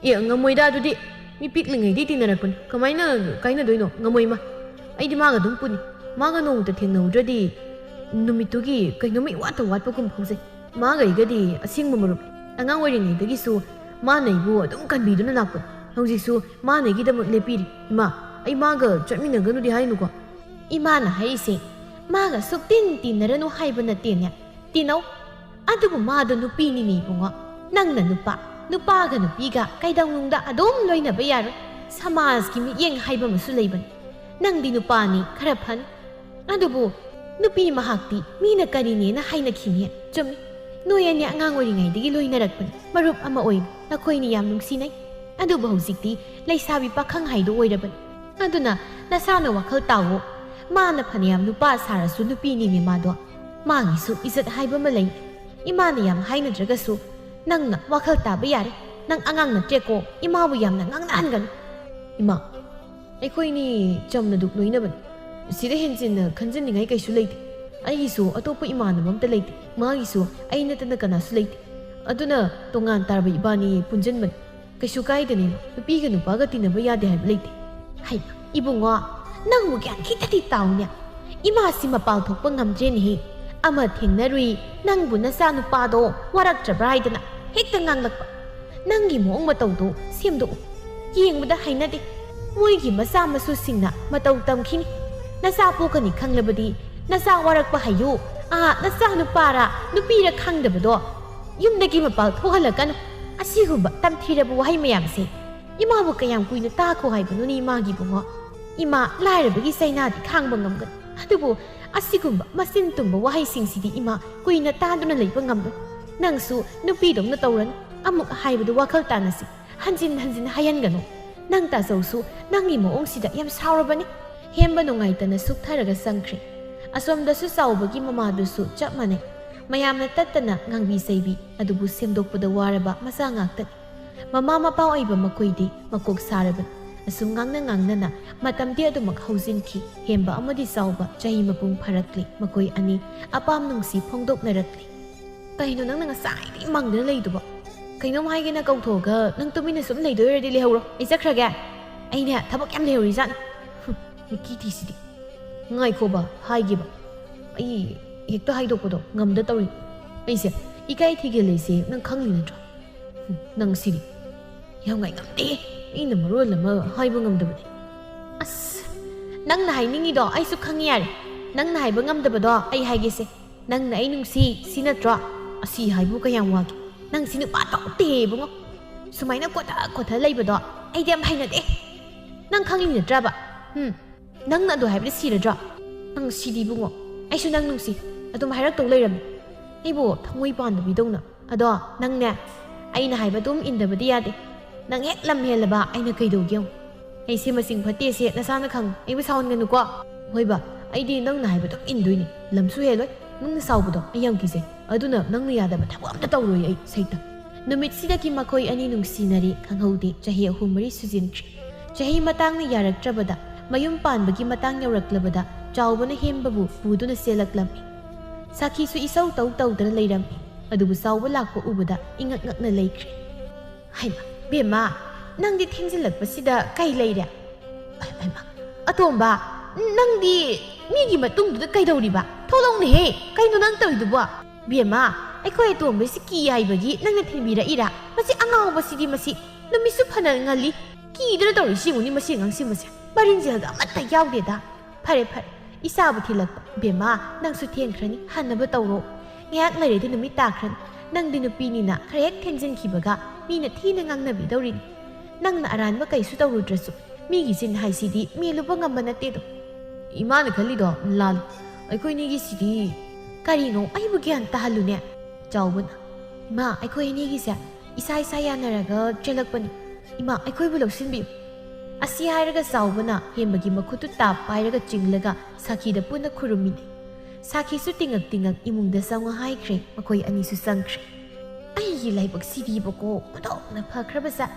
ꯑꯦ, ꯉꯝꯃꯣꯏꯗ ꯑꯗꯨꯗꯤ꯫ ꯃꯤ ꯄꯤꯛꯂꯤꯉꯩꯗꯤ ꯇꯤꯟꯅꯔꯛꯄꯅꯤ꯫ ꯀꯃꯥꯏꯅ ꯀꯥꯏꯅꯗꯣꯏꯅꯣ? ꯉꯝꯃꯣꯏ ꯏꯃꯥ꯫ ꯑꯩꯗꯤ ꯃꯥꯒ ꯑꯗꯨꯝ ꯄꯨꯅꯤ꯫ ꯃꯥꯒ ꯅꯣꯡꯃꯇ ꯊꯦꯡꯅꯍꯧꯗ꯭ꯔꯗꯤ ꯅꯨꯃꯤꯠꯇꯨꯒꯤ ꯀꯩꯅꯣꯝꯃ ꯏꯋꯥꯠꯇ ꯋꯥꯠꯄꯒꯨꯝ ꯐꯥꯎꯖꯩ꯫ ꯃꯥꯒ ꯑꯩꯒꯗꯤ ꯑꯁꯦꯡꯕ ꯃꯔꯨꯞ꯫ ꯑꯉꯥꯡ ꯑꯣꯏꯔꯤꯉꯩꯗꯒꯤꯁꯨ ꯃꯥꯅ ꯑꯩꯕꯨ ꯑꯗꯨꯝ ꯀꯟꯕꯤꯗꯨꯅ ꯂꯥꯛꯄꯅꯤ꯫ ꯍꯧꯖꯤꯛꯁꯨ ꯃꯥꯅ ꯑꯩꯒꯤꯗꯃꯛ ꯂꯦꯞꯄꯤꯔꯤ꯫ ꯏꯃꯥ, ꯑꯩ ꯃꯥꯒ ꯆꯠꯃꯤꯟꯅꯒꯅꯨꯗꯤ ꯍꯥꯏꯅꯨꯀꯣ꯫ ꯏꯃꯥꯅ ꯍꯥꯏꯔꯤꯁꯦ ꯃꯥꯒ ꯁꯨꯛꯇꯤꯟ ꯇꯤꯟꯅꯔꯅꯨ ꯍꯥꯏꯕ ꯅꯠꯇꯦꯅꯦ꯫ ꯇꯤꯟꯅꯧ꯫ ꯑꯗꯨꯕꯨ ꯃꯥꯗꯣ ꯅꯨꯄꯤꯅꯤꯅꯦ ꯏꯕꯨꯡꯉꯣ꯫ ꯅꯪꯅ ꯅꯨꯄꯥ, ꯅꯨꯄꯥꯒ ꯅꯨꯄꯤꯒ ꯀꯩꯗꯧꯅꯨꯡꯗ ꯑꯗꯨꯝ ꯂꯣꯏꯅꯕ ꯌꯥꯔꯣꯏ꯫ ꯁꯃꯥꯖꯀꯤ ꯃꯤꯠꯌꯦꯡ ꯍꯥꯏꯕ ꯑꯃꯁꯨ ꯂꯩꯕꯅꯤ꯫ ꯅꯪꯗꯤ ꯅꯨꯄꯥꯅꯤ, ꯈꯔ ꯐꯅꯤ꯫ ꯑꯗꯨꯕꯨ ꯅꯨꯄꯤ ꯃꯍꯥꯛꯇꯤ ꯃꯤꯅ ꯀꯔꯤꯅꯦꯅ ꯍꯥꯏꯅꯈꯤꯅꯤ꯫ ꯆꯨꯝꯃꯤ꯫ ꯅꯣꯏ ꯑꯅꯤ ꯑꯉꯥꯡ ꯑꯣꯏꯔꯤꯉꯩꯗꯒꯤ ꯂꯣꯏꯅꯔꯛꯄꯅꯤ꯫ ꯃꯔꯨꯞ ꯑꯃ ꯑꯣꯏꯅ ꯅꯈꯣꯏꯅꯤ ꯌꯥꯝ ꯅꯨꯡꯁꯤꯅꯩ꯫ ꯑꯗꯨꯕꯨ ꯍꯧꯖꯤꯛꯇꯤ ꯂꯩꯁꯥꯕꯤ ꯄꯥꯈꯪ ꯍꯥꯏꯗꯣ ꯑꯣꯏꯔꯕꯅꯤ꯫ ꯑꯗꯨꯅ ꯅꯁꯥꯅ ꯋꯥꯈꯜ ꯇꯥꯎꯋꯣ꯫ ꯃꯥꯅ ꯐꯅꯌꯥꯝ ꯅꯨꯄꯥ ꯁꯥꯔꯁꯨ ꯅꯨꯄꯤꯅꯤꯅꯦ ꯃꯥꯗꯣ꯫ ꯃꯥꯒꯤꯁꯨ ꯏꯖꯠ ꯍꯥꯏꯕ ꯑꯃ ꯂꯩ꯫ ꯏꯃꯥꯅ ꯌꯥꯝ ꯍꯥꯏꯅꯗ꯭ꯔꯒꯁꯨ ꯅꯪꯅ ꯋꯥꯈꯜ ꯇꯥꯕ ꯌꯥꯔꯦ꯫ ꯅꯪ ꯑꯉꯥꯡ ꯅꯠꯇ꯭ꯔꯦꯀꯣ, ꯏꯃꯥꯕꯨ ꯌꯥꯝꯅ ꯉꯥꯡꯅꯍꯟꯒꯅꯨ꯫ ꯏꯃꯥ, ꯑꯩꯈꯣꯏꯅꯤ ꯆꯝꯅ ꯗꯨꯛ ꯂꯣꯏꯅꯕꯅꯤ꯫ ꯁꯤꯗ ꯍꯦꯟꯖꯤꯟꯅ ꯈꯟꯖꯟꯅꯤꯡꯉꯥꯏ ꯀꯩꯁꯨ ꯂꯩꯇꯦ꯫ ꯑꯩꯒꯤꯁꯨ ꯑꯇꯣꯞꯄ ꯏꯃꯥꯟꯅꯕ ꯑꯝꯇ ꯂꯩꯇꯦ꯫ ꯃꯥꯒꯤꯁꯨ ꯑꯩ ꯅꯠꯇꯅ ꯀꯅꯥꯁꯨ ꯂꯩꯇꯦ꯫ ꯑꯗꯨꯅ ꯇꯣꯉꯥꯟ ꯇꯥꯔꯕ ꯏꯕꯥꯅꯤ ꯄꯨꯟꯖꯟꯕꯅꯤ꯫ ꯀꯩꯁꯨ ꯀꯥꯏꯗꯦꯅꯦ, ꯅꯨꯄꯤꯒ ꯅꯨꯄꯥꯒ ꯇꯤꯟꯅꯕ ꯌꯥꯗꯦ ꯍꯥꯏꯕ ꯂꯩꯇꯦ꯫ ꯍꯩꯃ, ꯏꯕꯨꯡꯉꯣ, ꯅꯪꯕꯨ ꯒ꯭ꯌꯥꯟ ꯈꯤꯇꯗꯤ ꯇꯥꯎꯅꯦ꯫ ꯏꯃꯥꯁꯤ ꯃꯄꯥꯜ ꯊꯣꯛꯄ ꯉꯝꯗ꯭ꯔꯦꯅꯦꯍꯦ꯫ ꯑꯃ ꯊꯦꯡꯅꯔꯨꯏ, ꯅꯪꯕꯨ ꯅꯆꯥ ꯅꯨꯄꯥꯗꯣ ꯋꯥꯔꯛꯇ꯭ꯔꯕ꯭ꯔꯥ ꯍꯥꯏꯗꯅ ꯍꯦꯛꯇ ꯉꯥꯡꯂꯛꯄ꯫ ꯅꯪꯒꯤ ꯃꯑꯣꯡ ꯃꯇꯧꯗꯣ ꯁꯦꯝꯗꯣꯛꯎ꯫ ꯌꯦꯡꯕꯗ ꯍꯩꯅꯗꯦ꯫ ꯃꯣꯏꯒꯤ ꯃꯆꯥ ꯃꯁꯨꯁꯤꯡꯅ ꯃꯇꯧ ꯇꯝꯈꯤꯅꯤ꯫ ꯅꯆꯥ ꯄꯣꯛꯀꯅꯤ ꯈꯪꯂꯕꯗꯤ ꯅꯆꯥ ꯋꯥꯔꯛꯄ ꯍꯩꯌꯨ꯫ ꯑꯥ, ꯅꯆꯥ ꯅꯨꯄꯥꯔ ꯅꯨꯄꯤꯔ ꯈꯪꯗꯕꯗꯣ ꯌꯨꯝꯗꯒꯤ ꯃꯄꯥꯜ ꯊꯣꯛꯍꯜꯂꯛꯀꯅꯨ꯫ ꯑꯁꯤꯒꯨꯝꯕ ꯇꯝꯊꯤꯔꯕ ꯋꯥꯍꯩ ꯃꯌꯥꯝꯁꯦ ꯏꯃꯥꯕꯨ ꯀꯌꯥꯝ ꯀꯨꯏꯅ ꯇꯥꯈꯣ ꯍꯥꯏꯕꯅꯣꯅꯦ ꯏꯃꯥꯒꯤ ꯏꯕꯨꯡꯉꯣ? ꯏꯃꯥ ꯂꯥꯏꯔꯕꯒꯤ ꯆꯩꯅꯥꯗꯤ ꯈꯥꯡꯕ ꯉꯝꯒꯅꯤ, ꯑꯗꯨꯕꯨ ꯑꯁꯤꯒꯨꯝꯕ ꯃꯆꯤꯟ ꯇꯨꯝꯕ ꯋꯥꯍꯩꯁꯤꯡꯁꯤꯗꯤ ꯏꯃꯥ ꯀꯨꯏꯅ ꯇꯥꯗꯨꯅ ꯂꯩꯕ ꯉꯝꯂꯣꯏ꯫ ꯅꯪꯁꯨ ꯅꯨꯄꯤꯗꯧꯅ ꯇꯧꯔꯅꯨ꯫ ꯑꯃꯨꯛ ꯍꯥꯏꯕꯗꯨ ꯋꯥꯈꯜ ꯇꯥꯅꯁꯤ꯫ ꯍꯟꯖꯤꯟ ꯍꯟꯖꯤꯟ ꯍꯥꯏꯍꯟꯒꯅꯨ꯫ ꯅꯪ ꯇꯥꯆꯧꯁꯨ ꯅꯪꯒꯤ ꯃꯑꯣꯡꯁꯤꯗ ꯌꯥꯝ ꯁꯥꯎꯔꯕꯅꯤ꯫ ꯍꯦꯝꯕ ꯅꯨꯡꯉꯥꯏꯇꯅ ꯁꯨꯛꯊꯔꯒ ꯆꯪꯈ꯭ꯔꯦ꯫ ꯑꯁꯣꯝꯗꯁꯨ ꯆꯥꯎꯕꯒꯤ ꯃꯃꯥꯗꯨꯁꯨ ꯆꯞ ꯃꯥꯟꯅꯩ꯫ ꯃꯌꯥꯝꯅ ꯇꯠꯇꯅ ꯉꯥꯡꯕꯤ ꯆꯩꯕꯤ, ꯑꯗꯨꯕꯨ ꯁꯦꯝꯗꯣꯛꯄꯗ ꯋꯥꯔꯕ ꯃꯆꯥ ꯉꯥꯛꯇꯅꯤ꯫ ꯃꯃꯥ ꯃꯄꯥ ꯑꯣꯏꯕ ꯃꯈꯣꯏꯗꯤ ꯃꯀꯣꯛ ꯁꯥꯔꯕꯅꯤ꯫ ꯑꯁꯨꯝ ꯉꯥꯡꯅ ꯉꯥꯡꯅꯅ ꯃꯇꯝꯗꯤ ꯑꯗꯨꯃꯛ ꯍꯧꯖꯤꯟꯈꯤ꯫ ꯍꯦꯝꯕ ꯑꯃꯗꯤ ꯆꯥꯎꯕ ꯆꯍꯤ ꯃꯄꯨꯡ ꯐꯥꯔꯛꯂꯤ꯫ ꯃꯈꯣꯏ ꯑꯅꯤ ꯑꯄꯥꯝ ꯅꯨꯡꯁꯤ ꯐꯣꯡꯗꯣꯛꯅꯔꯛꯂꯤ꯫ ꯀꯩꯅꯣ ꯅꯪꯅ ꯉꯁꯥꯏꯗꯒꯤ ꯃꯪꯗꯅ ꯂꯩꯗꯨꯕꯣ? ꯀꯩꯅꯣꯝ ꯍꯥꯏꯒꯦꯅ ꯀꯧꯊꯣꯛꯑꯒ ꯅꯪ ꯇꯨꯃꯤꯟꯅ ꯁꯨꯝ ꯂꯩꯗꯣꯏ ꯑꯣꯏꯔꯗꯤ ꯂꯩꯍꯧꯔꯣ, ꯑꯩ ꯆꯠꯈ꯭ꯔꯒꯦ꯫ ꯑꯩꯅꯦ ꯊꯕꯛ ꯌꯥꯝ ꯂꯩꯍꯧꯔꯤꯖꯥꯠꯅꯤ꯫ ꯍꯨꯝ, ꯃꯤꯀꯤ ꯊꯤꯁꯤꯗꯤ꯫ ꯉꯥꯏꯈꯣꯕ, ꯍꯥꯏꯒꯦꯕ꯫ ꯑꯩ ꯍꯦꯛꯇ ꯍꯥꯏꯗꯣꯛꯄꯗꯣ ꯉꯝꯗ ꯇꯧꯔꯤ꯫ ꯑꯩꯁꯦ ꯏꯀꯥꯏ ꯊꯤꯒꯜꯂꯤꯁꯦ ꯅꯪ ꯈꯪꯂꯤ ꯅꯠꯇ꯭ꯔꯣ? ꯍꯨꯝ, ꯅꯪ ꯁꯤꯗꯤ꯫ ꯌꯥꯝ ꯉꯥꯏ ꯉꯝꯗꯦ꯫ ꯑꯩꯅ ꯃꯔꯣꯜ ꯑꯃ ꯍꯥꯏꯕ ꯉꯝꯗꯕꯅꯦ꯫ ꯑꯁ, ꯅꯪꯅ ꯍꯥꯏꯅꯤꯡꯉꯤꯗꯣ ꯑꯩꯁꯨ ꯈꯪꯉꯤ ꯌꯥꯔꯦ꯫ ꯅꯪꯅ ꯍꯥꯏꯕ ꯉꯝꯗꯕꯗꯣ ꯑꯩ ꯍꯥꯏꯒꯦꯁꯦ꯫ ꯅꯪꯅ ꯑꯩ ꯅꯨꯡꯁꯤ, ꯁꯤ ꯅꯠꯇ꯭ꯔꯣ? ꯑꯁꯤ ꯍꯥꯏꯕꯨ ꯀꯌꯥꯝ ꯋꯥꯒꯦ? ꯅꯪ ꯁꯤ ꯅꯨꯄꯥ ꯇꯧꯗꯦ ꯏꯕꯨꯡꯉꯣ꯫ ꯁꯨꯃꯥꯏꯅ ꯀꯣꯊ ꯀꯣꯊ ꯂꯩꯕꯗꯣ ꯑꯩꯗꯤ ꯌꯥꯝ ꯍꯩꯅꯗꯦ꯫ ꯅꯪ ꯈꯪꯉꯤ ꯅꯠꯇ꯭ꯔꯕ? ꯎꯝ, ꯅꯪꯅ ꯑꯗꯨ ꯍꯥꯏꯕꯗ ꯁꯤꯔꯗ꯭ꯔꯣ? ꯅꯪ ꯁꯤꯗꯤ ꯏꯕꯨꯡꯉꯣ꯫ ꯑꯩꯁꯨ ꯅꯪ ꯅꯨꯡꯁꯤ꯫ ꯑꯗꯨꯝ ꯍꯥꯏꯔꯛꯇꯧ ꯂꯩꯔꯝꯃꯤ꯫ ꯑꯩꯕꯨ ꯊꯃꯣꯏ ꯄꯥꯟꯗꯕꯤꯗꯧꯅ꯫ ꯑꯗꯣ ꯅꯪꯅꯦ, ꯑꯩꯅ ꯍꯥꯏꯕ ꯑꯗꯨꯝ ꯏꯟꯗꯕꯗꯤ ꯌꯥꯗꯦ꯫ ꯅꯪ ꯍꯦꯛ ꯂꯝ ꯍꯦꯜꯂꯕ ꯑꯩꯅ ꯀꯩꯗꯧꯒꯦ ꯌꯦꯡꯉꯨ꯫ ꯑꯩꯁꯦ ꯃꯁꯤꯡ ꯐꯠꯇꯦꯁꯦ ꯅꯁꯥꯅ ꯈꯪꯉꯤ꯫ ꯑꯩꯕꯨ ꯁꯥꯎꯍꯟꯒꯅꯨꯀꯣ꯫ ꯍꯣꯏꯕ, ꯑꯩꯗꯤ ꯅꯪꯅ ꯍꯥꯏꯕ ꯑꯗꯨꯝ ꯏꯟꯗꯣꯏꯅꯤ꯫ ꯂꯝꯁꯨ ꯍꯦꯜꯂꯣꯏ꯫ ꯅꯪꯅ ꯁꯥꯎꯕꯗꯣ ꯑꯩ ꯌꯥꯝ ꯀꯤꯖꯩ꯫ ꯑꯗꯨꯅ ꯅꯪꯅ ꯌꯥꯗꯕ ꯊꯕꯛ ꯑꯝꯇ ꯇꯧꯔꯣꯏ ꯑꯩ ꯁꯩꯇ꯫ ꯅꯨꯃꯤꯠꯁꯤꯗꯒꯤ ꯃꯈꯣꯏ ꯑꯅꯤ ꯅꯨꯡꯁꯤꯅꯔꯤ ꯈꯪꯍꯧꯗꯦ꯫ ꯆꯍꯤ ꯑꯍꯨꯝ ꯃꯔꯤ ꯁꯨꯖꯤꯟꯈ꯭ꯔꯦ꯫ ꯆꯍꯤ ꯃꯇꯥꯡꯅ ꯌꯥꯔꯛꯇ꯭ꯔꯕꯗ, ꯃꯌꯨꯝ ꯄꯥꯟꯕꯒꯤ ꯃꯇꯥꯡ ꯌꯧꯔꯛꯂꯕꯗ ꯆꯥꯎꯕꯅ ꯍꯦꯝꯕꯕꯨ ꯄꯨꯗꯨꯅ ꯆꯦꯜꯂꯛꯂꯝꯃꯤ꯫ ꯁꯥꯈꯤꯁꯨ ꯏꯁꯧ ꯇꯧ ꯇꯧꯗꯅ ꯂꯩꯔꯝꯃꯤ꯫ ꯑꯗꯨꯕꯨ ꯆꯥꯎꯕ ꯂꯥꯛꯄ ꯎꯕꯗ ꯏꯉꯛ ꯉꯛꯅ ꯂꯩꯈ꯭ꯔꯦ꯫ ꯍꯩꯃꯥ, ꯕꯦꯝꯃ, ꯅꯪꯗꯤ ꯊꯦꯡꯖꯤꯜꯂꯛꯄꯁꯤꯗ ꯀꯩ ꯂꯩꯔꯦ? ꯍꯩꯃꯥ, ꯑꯇꯣꯝꯕ, ꯅꯪꯗꯤ ꯃꯤꯒꯤ ꯃꯇꯨꯡꯗꯨꯗ ꯀꯩꯗꯧꯔꯤꯕ? ꯊꯣꯛꯂꯛꯎꯅꯦꯍꯦ, ꯀꯩꯅꯣ ꯅꯪ ꯇꯧꯔꯤꯗꯨꯕꯣ? ꯕꯦꯝꯃ, ꯑꯩꯈꯣꯏ ꯑꯇꯣꯝꯕꯁꯤ ꯀꯤ ꯍꯥꯏꯕꯒꯤ ꯅꯪꯅ ꯊꯤꯟꯕꯤꯔꯛꯏꯔꯥ? ꯃꯁꯤ ꯑꯉꯥꯎꯕꯁꯤꯗꯤ ꯃꯁꯤ ꯅꯨꯃꯤꯠꯁꯨ ꯐꯅ ꯉꯜꯂꯤ꯫ ꯀꯤꯗꯅ ꯇꯧꯔꯤꯁꯤ ꯌꯦꯡꯉꯨꯅꯤ ꯃꯁꯤ ꯑꯉꯥꯡꯁꯤ ꯃꯁꯦ꯫ ꯃꯔꯤꯟ ꯖꯦꯜꯒ ꯑꯃꯠꯇ ꯌꯥꯎꯗꯦꯗ꯫ ꯐꯔꯦ ꯐꯔꯦ, ꯏꯆꯥꯕꯨ ꯊꯤꯜꯂꯛꯄ꯫ ꯕꯦꯝꯃ, ꯅꯪꯁꯨ ꯊꯦꯡꯈ꯭ꯔꯅꯤ, ꯍꯟꯅꯕ ꯇꯧꯔꯣ꯫ ꯉꯥꯏꯍꯥꯛ ꯂꯩꯔꯗꯤ ꯅꯨꯃꯤꯠ ꯇꯥꯈ꯭ꯔꯅꯤ꯫ ꯅꯪꯗꯤ ꯅꯨꯄꯤꯅꯤꯅ ꯈꯔ ꯍꯦꯛ ꯊꯦꯡꯖꯤꯟꯈꯤꯕꯒ ꯃꯤꯅ ꯊꯤꯅ ꯉꯥꯡꯅꯕꯤꯗꯧꯔꯤꯅꯤ꯫ ꯅꯪꯅ ꯑꯔꯥꯟꯕ ꯀꯩꯁꯨ ꯇꯧꯔꯨꯗ꯭ꯔꯁꯨ ꯃꯤꯒꯤ ꯆꯤꯟ ꯍꯥꯏꯁꯤꯗꯤ ꯃꯦꯜꯂꯨꯕ ꯉꯝꯕ ꯅꯠꯇꯦꯗꯣ꯫ ꯏꯃꯥꯅ ꯈꯜꯂꯤꯗꯣ ꯂꯥꯜꯂꯤ꯫ ꯑꯩꯈꯣꯏꯅꯤꯒꯤꯁꯤꯗꯤ ꯀꯔꯤꯅꯣ? ꯑꯩꯕꯨ ꯒ꯭ꯌꯥꯟ ꯇꯥꯍꯜꯂꯨꯅꯦ꯫ ꯆꯥꯎꯕꯅ, ꯏꯃꯥ, ꯑꯩꯈꯣꯏ ꯑꯅꯤꯒꯤꯁꯦ ꯏꯁꯥ ꯏꯁꯥ ꯌꯥꯅꯔꯒ ꯆꯦꯜꯂꯛꯄꯅꯤ꯫ ꯏꯃꯥ, ꯑꯩꯈꯣꯏꯕꯨ ꯂꯧꯁꯤꯟꯕꯤꯌꯨ꯫ ꯑꯁꯤ ꯍꯥꯏꯔꯒ ꯆꯥꯎꯕꯅ ꯍꯦꯝꯕꯒꯤ ꯃꯈꯨꯠꯇꯨ ꯇꯥꯞ ꯄꯥꯏꯔꯒ ꯆꯤꯡꯂꯒ ꯁꯥꯈꯤꯗ ꯄꯨꯟꯅ ꯈꯨꯔꯨꯝꯃꯤꯟꯅꯩ꯫ ꯁꯥꯈꯤꯁꯨ ꯇꯤꯡꯉꯛ ꯇꯤꯡꯉꯛ ꯏꯃꯨꯡꯗ ꯆꯪꯉꯣ ꯍꯥꯏꯈ꯭ꯔꯦ꯫ ꯃꯈꯣꯏ ꯑꯅꯤꯁꯨ ꯆꯪꯈ꯭ꯔꯦ꯫ ꯑꯩꯒꯤ ꯂꯥꯏꯕꯛ ꯁꯤꯗꯤꯕꯀꯣ, ꯑꯣꯟꯊꯣꯛꯅ ꯐꯈ꯭ꯔꯕ ꯖꯥꯠ꯫